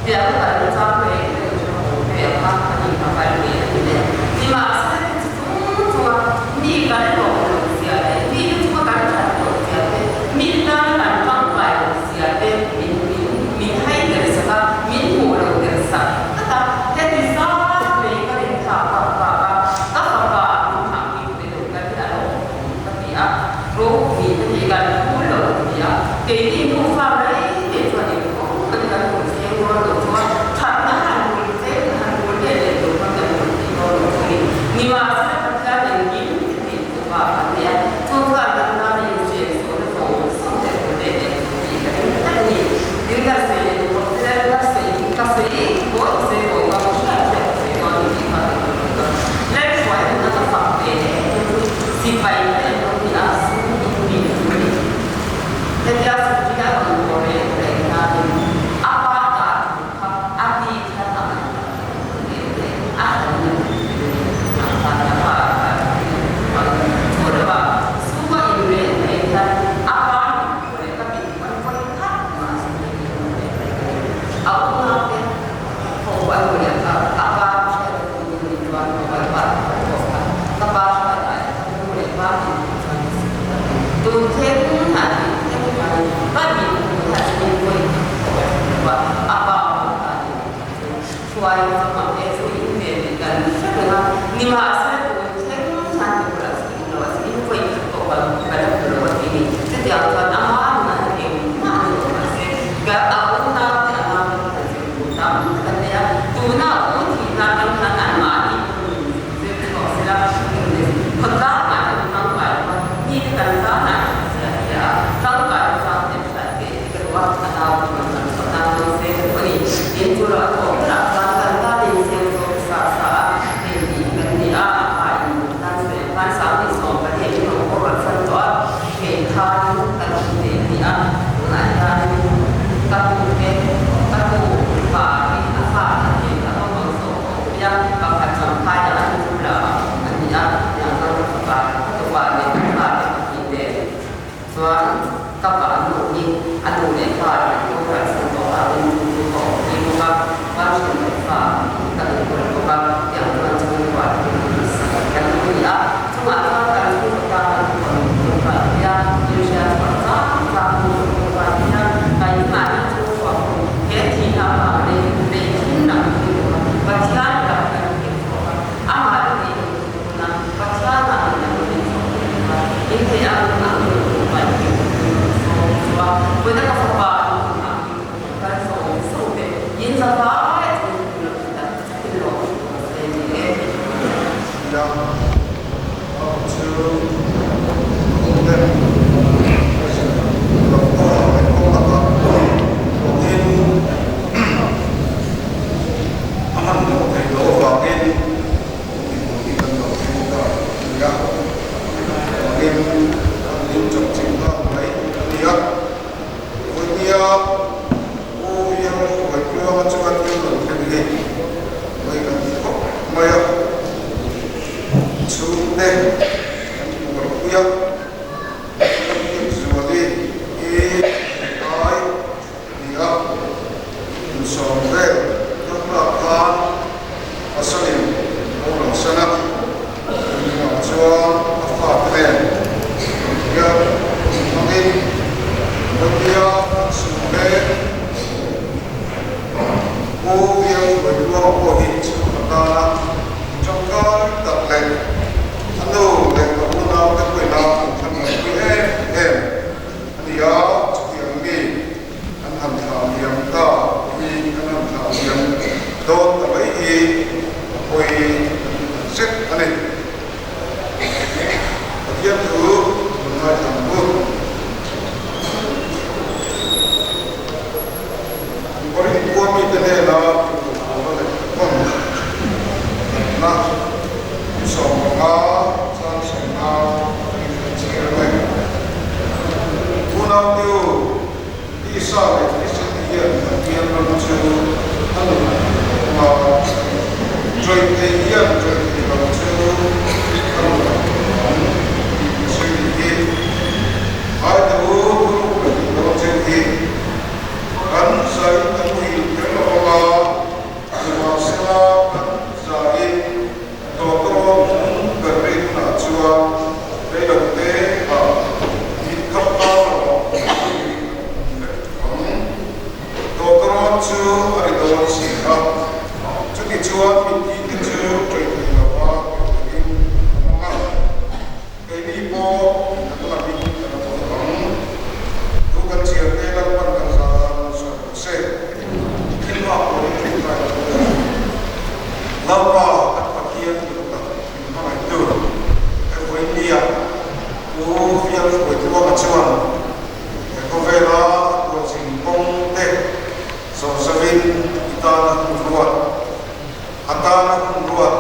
tiang ka kal chang reng reng tha awm ve ang a, a ni ka kal ve a ni le. Nimahse chu chung chunga mi kan lawm loh zia leh mi te chunga kan that loh zia te, mi te tana kan tangkai loh zia te min min min hai der sak a, min hmuh loh der sak tlat a, heti zat mai ka rin thlak bak bak a, Ka fapa min thah pui ve lo ka hi a lo awm ka ti a, ropui ka ti kan thu lo ka ti a, keini nufa mai te chuan engkawng kan kan hmu seng dawn lo chu a, thatna han bul che han bul leh leh tur khan kan hmu thei dawn lo chu a ni. Nimahsela Pathian engkim ti thei tu pa kan nei a, chu chuan kan tan a insiam sualna zawng zawng te bul leh leh tur tih ka ring tlat a ni. Tin ka sawi leh duh bawk che, ka sawi ka sawi pawh ka sawi tawh ka hriat hriat ka sawi dawn a ni tih kha ka duh lutuk a. Lalhruai nuna ka fak ve em em chu sipai te an lo ni a, sum in mi chu ni. Hetia sum hi a rawn haw reng reng hianin a pa ta thu kha a bik hian a ngaihtuah thei lo reng reng a han ni thei a ni. Ang khan a pa ta thu hi a chu lovah sum a in reng reng hian a pa mit hmuh leh ka mit hmuh an vawi khat mah a sawi leh lo reng reng a ni. A unau te ho a nu leh a a pa hriat a tum in ni chuan mobile pa te ho pawh kha ka pa hriat ah ka nu leh pa min hmuh chuan ka sawi ta ni. Tun thleng ah tih thleng hian ka mit hmuh hian min vawi khat pawh a hre lo a, a pa pawh kha a ni chu hruai chu mak e chu in ve tih kan hre reng a, nimahsela tun thleng hian ti bulah chu in lo a in vawi khat pawh kan ka la hmu lo a ti ni. Chutiang chuan ama nunah hian engmah ni lo mahse ka a unau te a nau te kan zir tur tam tak an nei a, tuna u thihna atang hian anmahni pawh min zir chhuak sela khawtlangah hian tangkai lo a, mi te kan tanah hian zia hi a tangkai lo chuan te hriat ve hi ka duh a, a nau te pawn kan chhuah nan dawn se ka duh a ni. Tin chu lo a tawp berah chuan kan tan in siam zawk sa sa a, hei hi kan ni a. Pathian thu rawn ngaithla ang u. Korinth khua mite hnena inkohhawna leh thawn natna 15 chang 50 atangin kan chhiar ang e. Unaute u, tisa leh thisen hian Pathian ram chu a nun a lo ang a, ṭawih thei hian ṭawih thei lo chu a nun a lo ang tih ka sawi nih hi. Haite u, thuruk pahnih dawn cheu hi. Kan zai kan muhil kher lo ang a, nimahsela kan zaiin tawtawrawt hnung ber ri hunah chuan reilote ah mit khap kar lo ah kan vek ang. Tawtawrawt chu a ri dawn si a, chuti chuan mitthi te chu ṭawih thei lova keuh takin an awm ang a. Keini pawh danglamin kan awm ang. Thu kan chhiar te Lalpan kan zan sawi rawh se. Thil bak pawhin ṭawngṭai lo ila. Lalpa kan Pathian duh tak min hmangaihtu he vawinia Pu Fial Hruaitluanga chuan he khawvela a tuahzin kawng te zawh zavin i tana hun ruat a tana hun ruat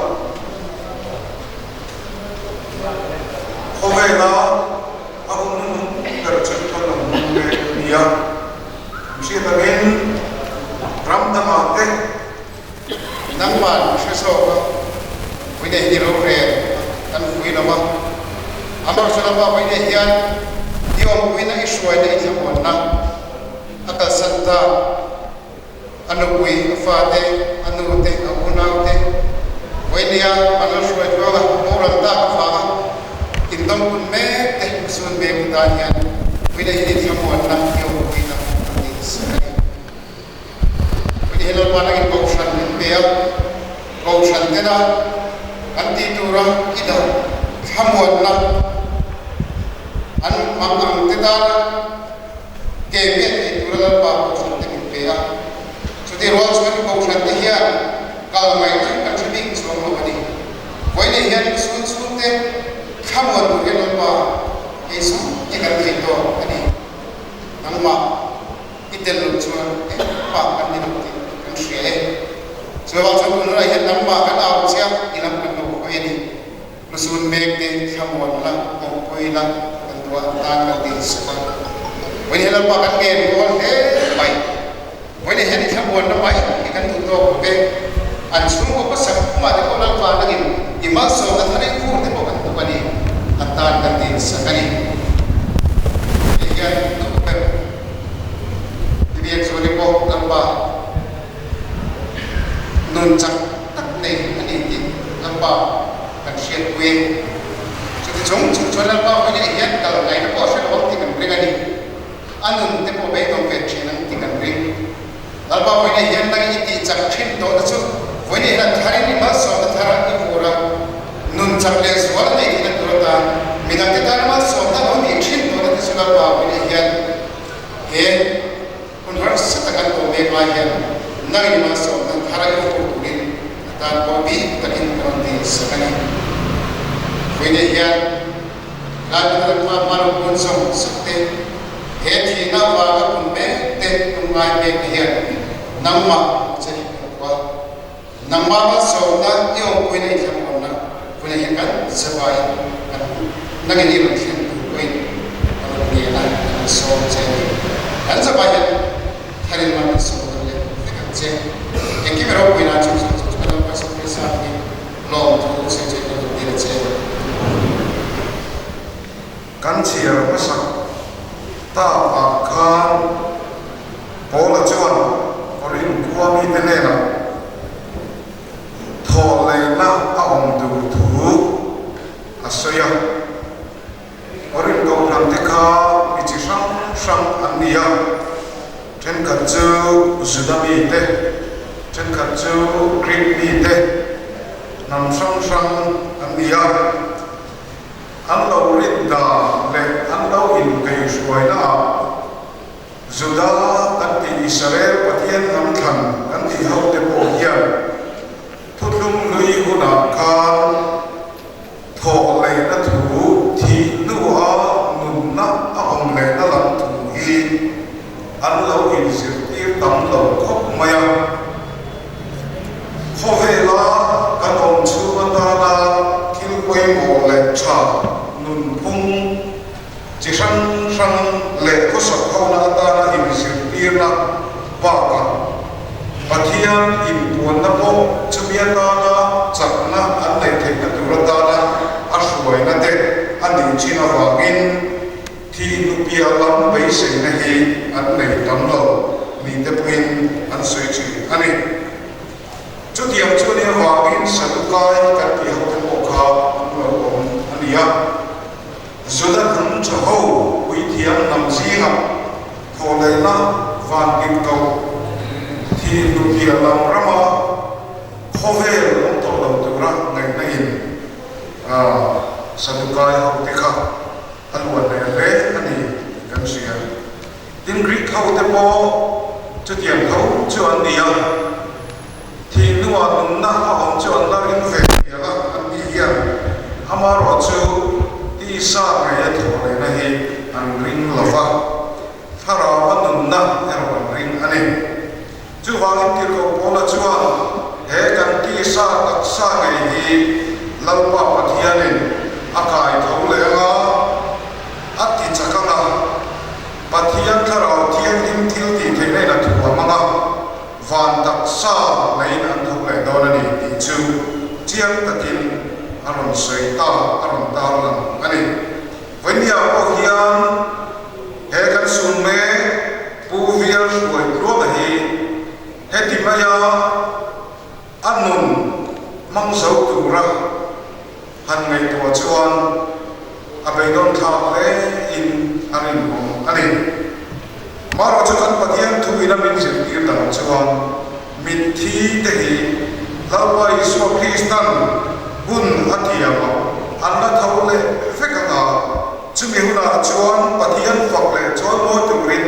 Khawvela a hun hnuhnung ber chu kan lo hmang mek a ni a, kan hriat angin ram dangah te Nangmah hre zawk a, Vawiin hi rorel kan vui lo a, amaherawhchu lama Vawiin hian i awmpuina i hruaina i thlamuanna a kalsan ta. A nupui, a fate, a nute, a unaute, vawinia an la hruai tluanga boral tak avanga indawmkun mek te zun mek u tan hian Vawinia hi thlamuanna i awmpuina a ni sak a ni. Vawinia hi Lalpa nangin Kohhran min pe a, Kohhran tena kan tih tura i dah thlamuanna an mang ang te tana, Ke miah thei tura Lalpa Kohhran te min pe a, chutih rual chuan Kohhran te hian kal ngaihna kan hre bik chuang lo a ni. Vawiin hian chhung chhungte thlamuan tur hian Lalpa ei zawng hi kan thei tawk a ni. Nangmah i tel loh chuan engmah kan ni lo tih kan hria e. Chuvang chuan tunlai hian nangmah kan au chiah i lam kan lo hawi a ni. Hmasawn mek te thlamuan la, awmpui la, kan duah tan kan dil sak a. Vawiin hian Lalpa kan ngen rual hle mai. Vawiin hian i thlamuanna mai hi kan duh tawk lo ve. An chhungkaw hmasak khumah te pawh Lalpa nangin i malsawmna thar i khur te pawh kan duh a ni. An tan kan dil sak a ni. Hei hian duh ber i biak chuan i pawh Lalpa nun chak tak nei a ni tih Lalpa kan hriatpui e. Chuti chung chung chuan Lalpa vawiin ah hian kal ngaihna pawh a hre lo ang tih kan ring a ni. A nun te pawh beidawng ve thin ang tih kan ring. Lalpa vawiin ah hian nang i tih chak thin tawhna chu vawiin ah hian a tharin i malsawmna thar i vur a, nun chak leh zual a nei theihna tur atan midangte tana malsawmna lo nih thin tawhna te chu Lalpa vawiin ah hian he Hun harsa tak an tawh mek lai hian nangin malsawmna thar a i fur turin a tan pawh bik takin ka rawn ti sak a ni. Vawiinah hian Laipui ram hma hma lo kun zawng sak te, he thihna avanga kun mek te tum ngai mek te hian nangmah hmuh che hi ka duh a. Nangmah malsawmna i awmpuina i thlamuanna vawiinah hian kan zavaiin kan nangin i rawn thlen tur pawhin ka rawn ngen a, ka rawn sawm che a ni. Kan zavai hian tharin mal kan sawm dawn leh vek ang che. Engkim i ropuina chu chu chu kan lo paisa pawisa hi lawmthu sawi che ka rawn dil a che. Kan chhiar hmasak tak ah khan Paula chuan Korinth khua mite hnenah thawhleihna a awm tur thu a sawi a. Korinth kohhran te kha mi chi hrang hrang an ni a, thenkhat chu Juda mite, thenkhat chu Greek mite, hnam hrang hrang an ni a. An lo rin dan leh an lo inkaihhruaina ah Juda kan tih Israel Pathian hnam thlan kan tih ho te pawh hian thuthlung hlui hunah khan thawh leihna thu thih Chi hrang hrang leh khawsak hona atana inzirtirna bakah Pathian inpuanna pawh chumi atana chakna an neih theihna tur atana a hruaina te a nih thin avangin thi hnupia lam beiseina hi an nei tam lo ni te pawhin an sawi thin a ni. Chutiang chu nia vangin Sadukai kan tih ho te pawh kha an lo awm a ni a. Juda hnam tha ho puithiam hnam zingah thawhleihna van dik koh thi hnuhpiah lam rama khawvel awm tawh lo tura ngaihna in Sadukai ho te kha a luan leh hle a ni tih kan hria. Tin, Greek ho te pawh chutiang tho chu an ni a, thih hnuah nunna a awm chu an la ring ve mial a, an tih hian amaherawhchu tisa ngeia thawh lehna hi an ring lo va, thlarau a nunna erawh an ring a ni. Chuvangin Tirhkoh Paula chuan he kan tisa taksa ngei hi Lalpa Pathianin a kai tho leh anga a ti chak anga Pathian Thlarau Thianghlim thil tih theihna in a thuam anga van taksa neiin an thawk leh dawn a ni tih chu chiang takin a rawn sawi ta, a rawn tarlang a ni. Vawimia pawh hian he kan sun mek Pu Vial hruai tluanga hi heti maia a nun hmang zo tura han ngaihtuah chuan a beidawn thlak hle in a rinawm a ni. Marawh chu kan Pathian thu ina min zirtir dan chuan mitthi te hi Lalpa Isua Kristan hun a tiamah an la tho leh vek anga, Chumi hunah chuan Pathian fak leh chuan mawi turin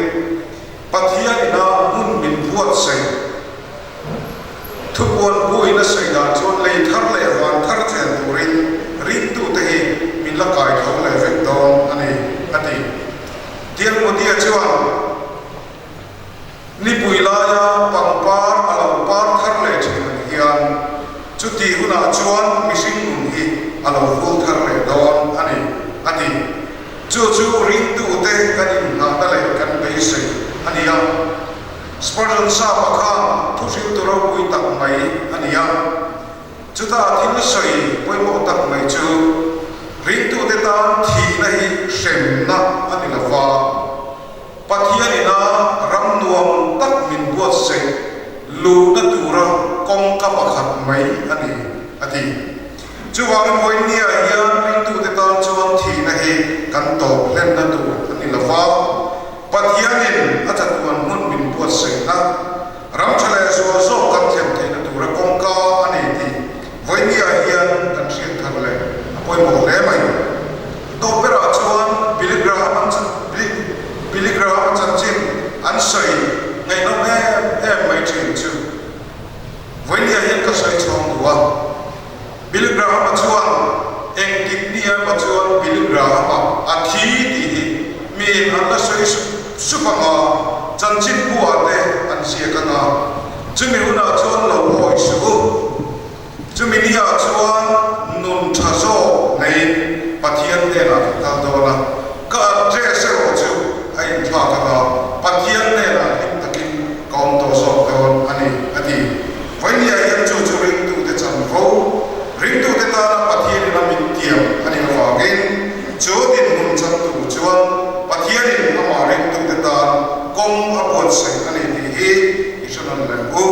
Pathian ina hmun min buatsaih. Thupuan buin a sawi dan chuan lei thar leh van thar chen turin ringtute hi min la kai tho leh vek dawn a ni, a ti. Tiang Mudia chuan nipui laia pangpar a lo par thar leh thin ang hian chuti hunah chuan mihring nun hi a lo vul thar leh dawn a ni, a ti. Chu chu ringtute kan inngahna leh kan beisei a ni a. Spurgeon Sapa khan thu hriltu ropui tak mai a ni a. Chutah thil sawi pawimawh tak mai chu ringtute tan thihna hi hremna a ni lova, Pathian ina ram nuam tak min buatsaih luhna tura kawngka pakhat mai a ni, a ti. Chuvangin Vawinia hian ringtute tan chuan thihna hi kan tawp hlenna tur a ni lova, Pathianin a chatuan hmun min buatsaihna, ram tha leh zual zawk kan thlen theihna tura kawngka a ni tih Vawinia hian kan hriat thar leh a pawimawh hle mai. Tawp berah chuan Billy Graham an Billy Graham a chanchin an sawi ngaihnawm em em mai thin chu Vawinia hian ka sawi chhawng duh a. Billy Graham-a chuan engtik ni emaw chuan Billy Graham-a a thi tih hi miin an la sawi sup sup ang a, chanchin buah te an ziak ang a, chumi hunah chuan lo hawi suh u. Chumi niah chuan nun tha zawk neiin Pathian hnenah ka kal dawn a, ka address erawh chu a inthlak ang a, Pathian hnenah hlim takin ka awm tawh zawk dawn a ni, a ti. Vainia hian chu chu ringtute chanvo, ringtute tana Pathianin a min tiam a nih avangin chu dinhmun chan tur chuan Pathianin amah ringtute tan kawng a buatsaih a ni tih hi i hre nawn leh u.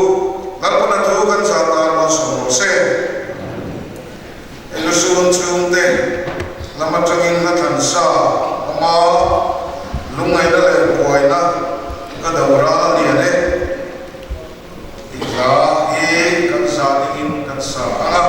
Lalpana thu kan zah tan malsawm rawh se. Lusun chhungte lam atangin hla thlan sa awm a, lungngaihna leh buaina ka do ral a lian e tih hla hi kan zah dingin kan sa ang a.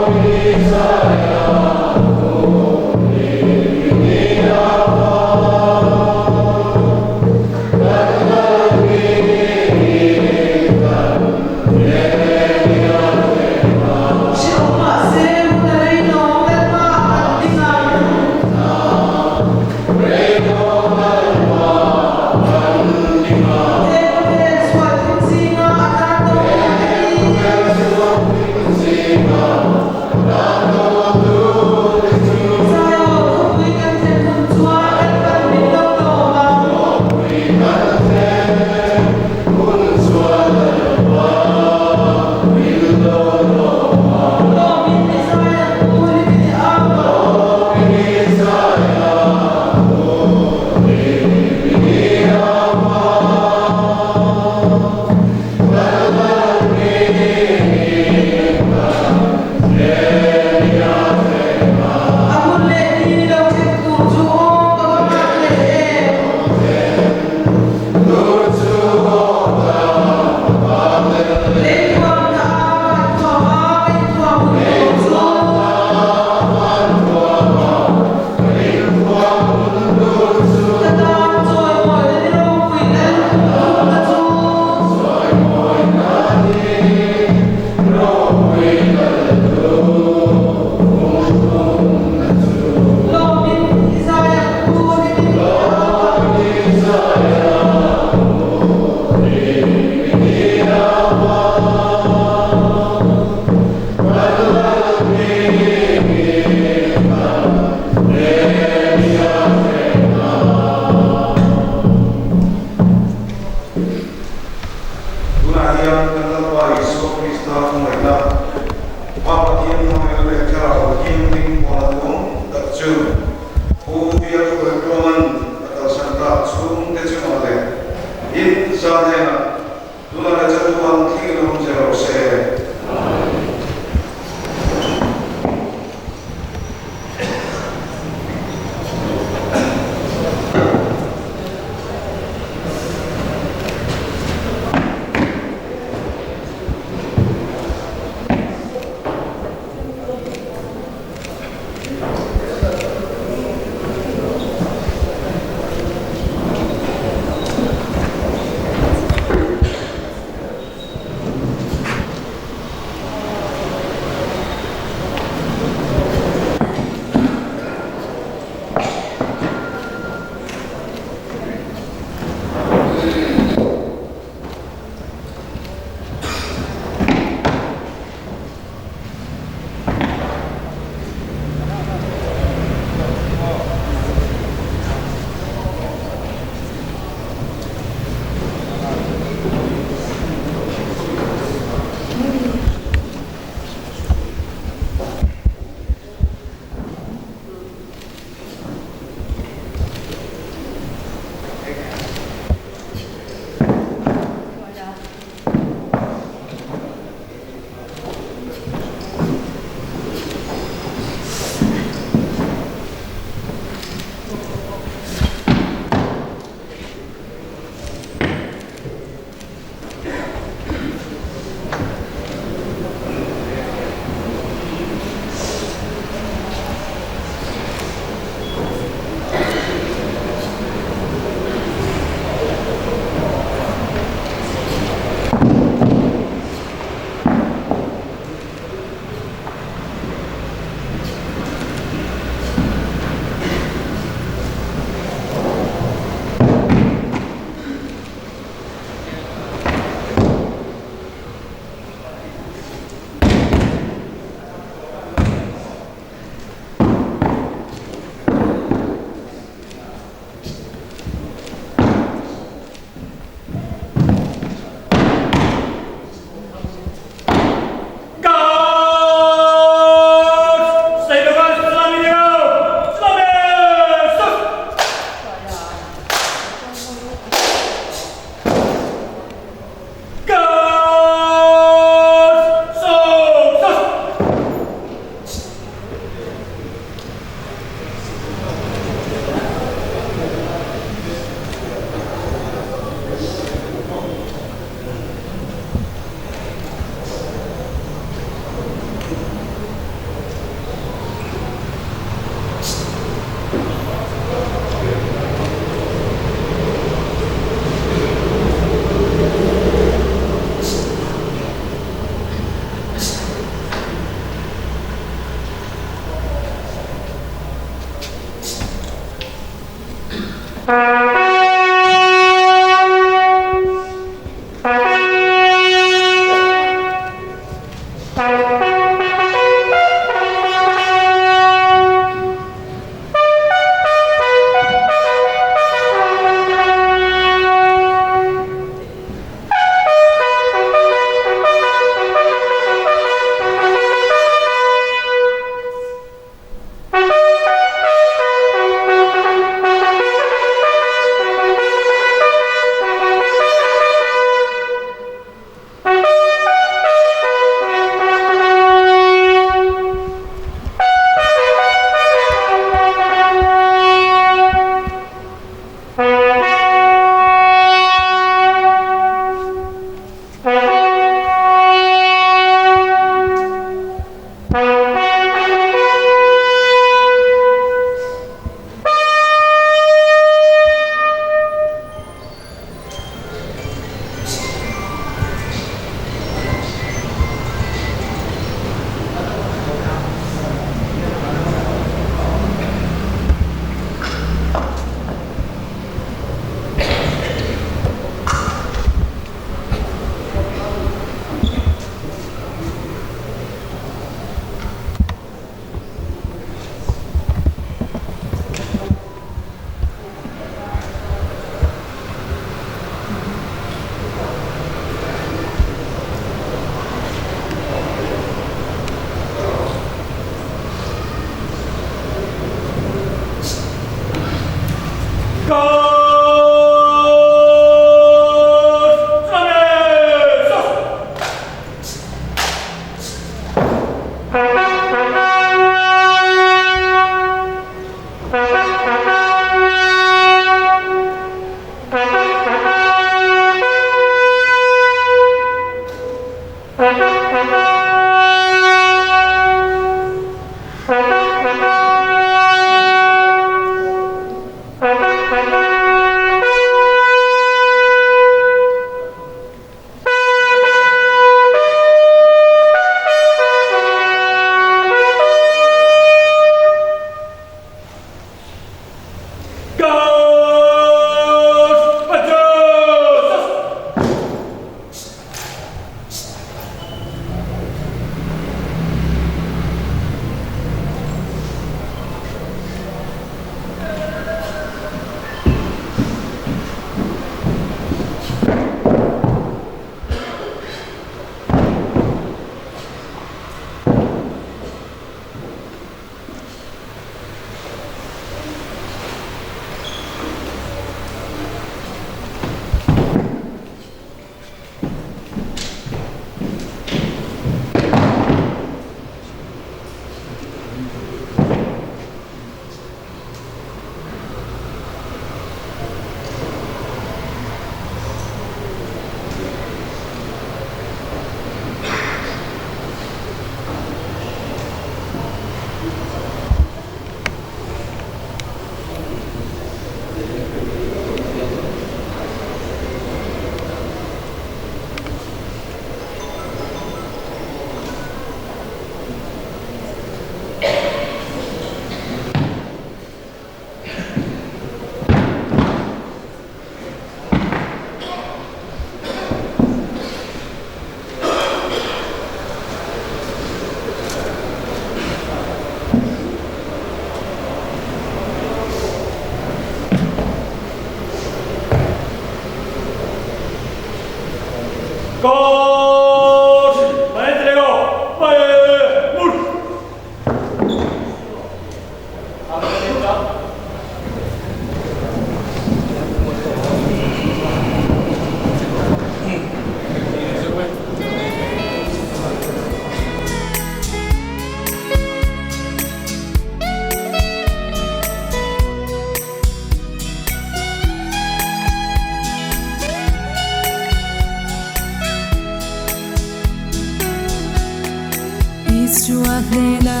Isua hnena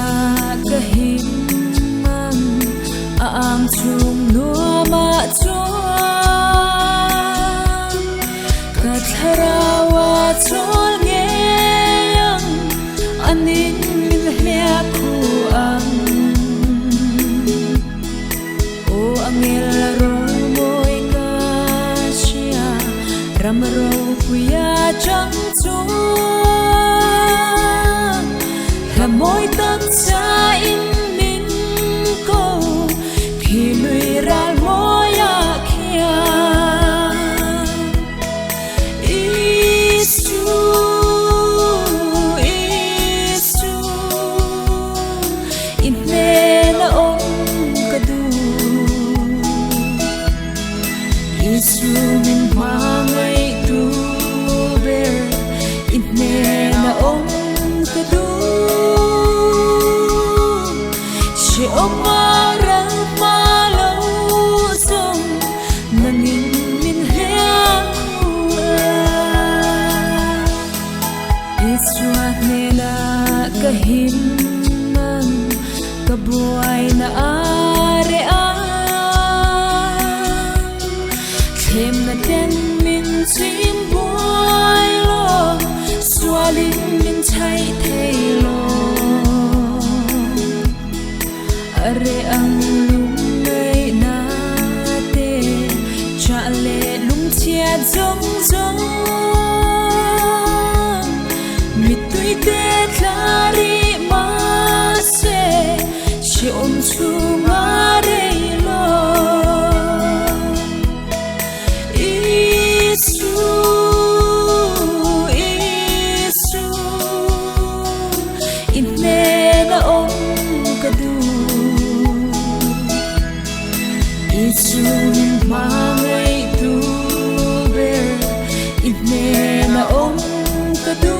ka him ang a ang chung nuama chuan ka thlarawa chol ngeyang anin min hlia khu ang o angel ro Ram ropuia chang chuan Hla mawi tak sa in min ko Khi lui ral mawiah khian Isu, Isu, i hnena awm ka duh. Isu min hmangaih tu ber, i hnena awm ka duh. Hrehawm a ral hma lo zawng nangin min hliah khu a. Isua hnena ka him ang ka buaina a reh ang. Thlemna ten min chim buai lo, sualin min chhaih thei lo. A reh ang lungngaihna te, chah leh lungchhiat zawng zawng. Mittui te tla rih mahse, hrehawm chhung a rei lo. Isu, Isu, i hnena awm ka duh. Isu min hmangaih tu ber, i hnena awm ka duh.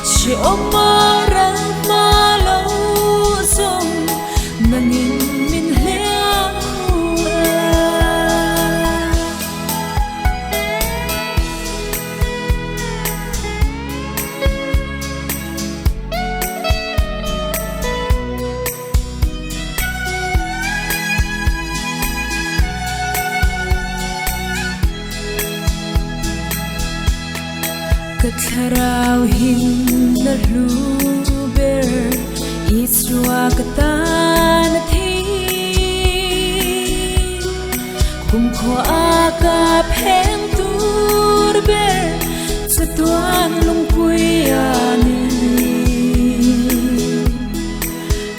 Hrehawm a ral hma lo zawng nangin min hliah khu a. Ka thlarau himna hlu ber Isua ka tan a thi. Kumkhua a ka pheng tur ber chatuan lungpui a ni.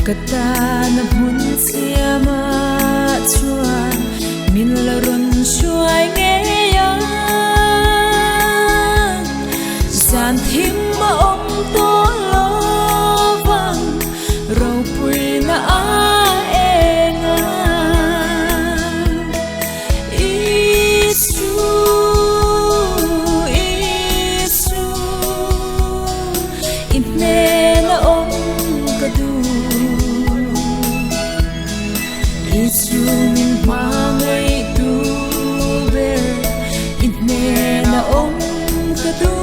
Ka tan a hmun siam a chuan min la rawn hruai ngei ang. Zan thim a awm tawh lo vang ropuina a eng ang. Isu, Isu, i hnena awm ka duh. Isu min hmangaih tu ber, i hnena awm ka duh.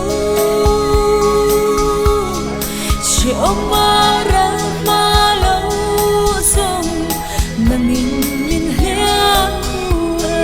Hrehawm a ral hma lo zawng nangin min hliah khu a.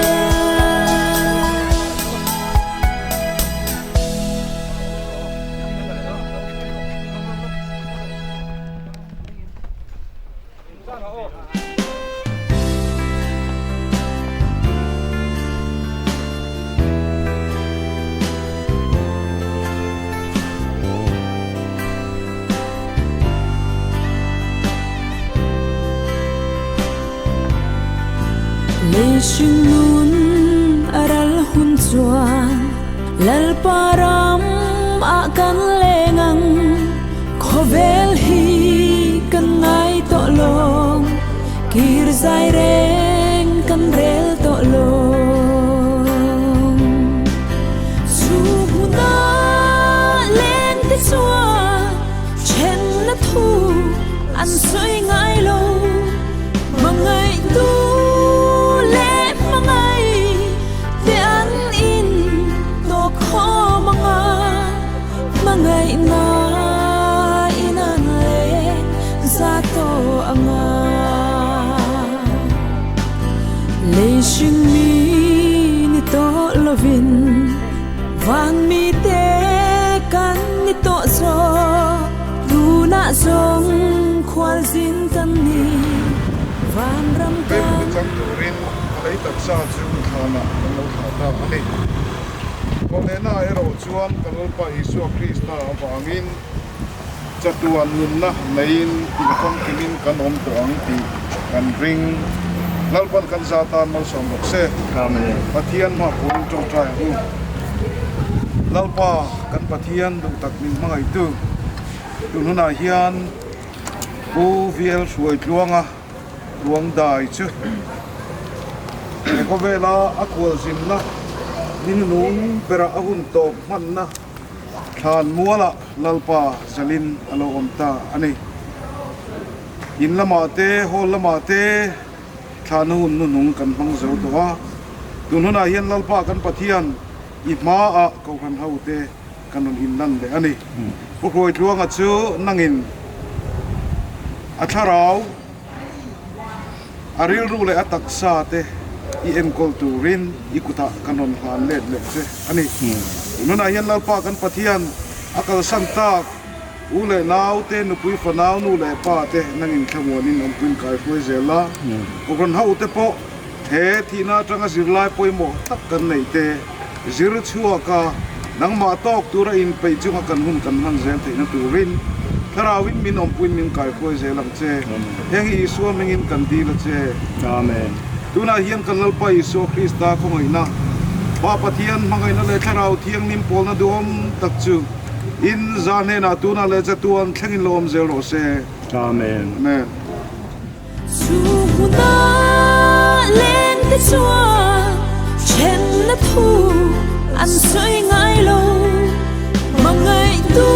Lei hringnun a ral hun chuan Lalpa ram ah kan leng ang, khawvel hi kan ngai tawh lawng, kir zai reng kan rel tawh lawng. Chu hmuna leng te chuan thenna thu an sawi ngai lo, hmangaihtu leh hmangaih te an in tawh khawm ang a, hmangaihna in an leng za tawh ang a. Lei hring mi ni tawh lovin van mi te kan ni tawh zawk, tunah zawng khualzin kan ni, vanram He hmun kan chang turin a lei taksa taksa chu thlanah kan lo thlah ta a ni. Thawhlehna erawh chuan kan Lalpa Isua Krista avangin chatuan nunna neiin tihfamkimin kan awm tawh ang tih kan ring. Lalpan kan za tan malsawm rawh se. Pathian hma purin tawngtai ang u. Lalpa kan Pathian duhtak min hmangaihtu tun hunah hian Pu VL Hruaitluanga ruang dai chu he khawvela a kualzinna ningnung bera a hun tawp hmanna thlan mualah Lalpa zalin a lo awm ta a ni. In lamah te, hall lamah te thlahna hun hnuhnung kan hmang zo tawh a. Tun hunah hian Lalpa kan Pathian i hmaah Kohhran hote kan rawn inlan leh a ni. Pu Hruaitluanga chu nangin a thlarau, a rilru leh a taksa te i enkawl turin i kutah kan rawn hlan let leh che a ni. Tunah hian Lalpa kan Pathian a kalsan tak u leh nau te, nupui fanau, nu leh pa te nangin thlamuanin awmpuiin kaihruai zel a. Kohhran ho te pawh he thihna atanga zirlai pawimawh tak kan neih te zir chhuak a, nangmah tawk tura inpeih chunga kan hun kan hman zel theihna turin Thlarauin min awmpuiin min kaihruai zel ang che. Heng hi Isua hmingin kan dil a che. Amen. Tunah hian kan Lalpa Isua Krista khawngaihna, Pa Pathian hmangaihna leh Thlarau Thianghlim pawlna duhawm tak chu in za hnenah tunah leh chatuan thlengin lo awm zel rawh se. Amen. Amen. Chu huna leng te chuan thenna thu an sawi ngai lo, hmangaih tu.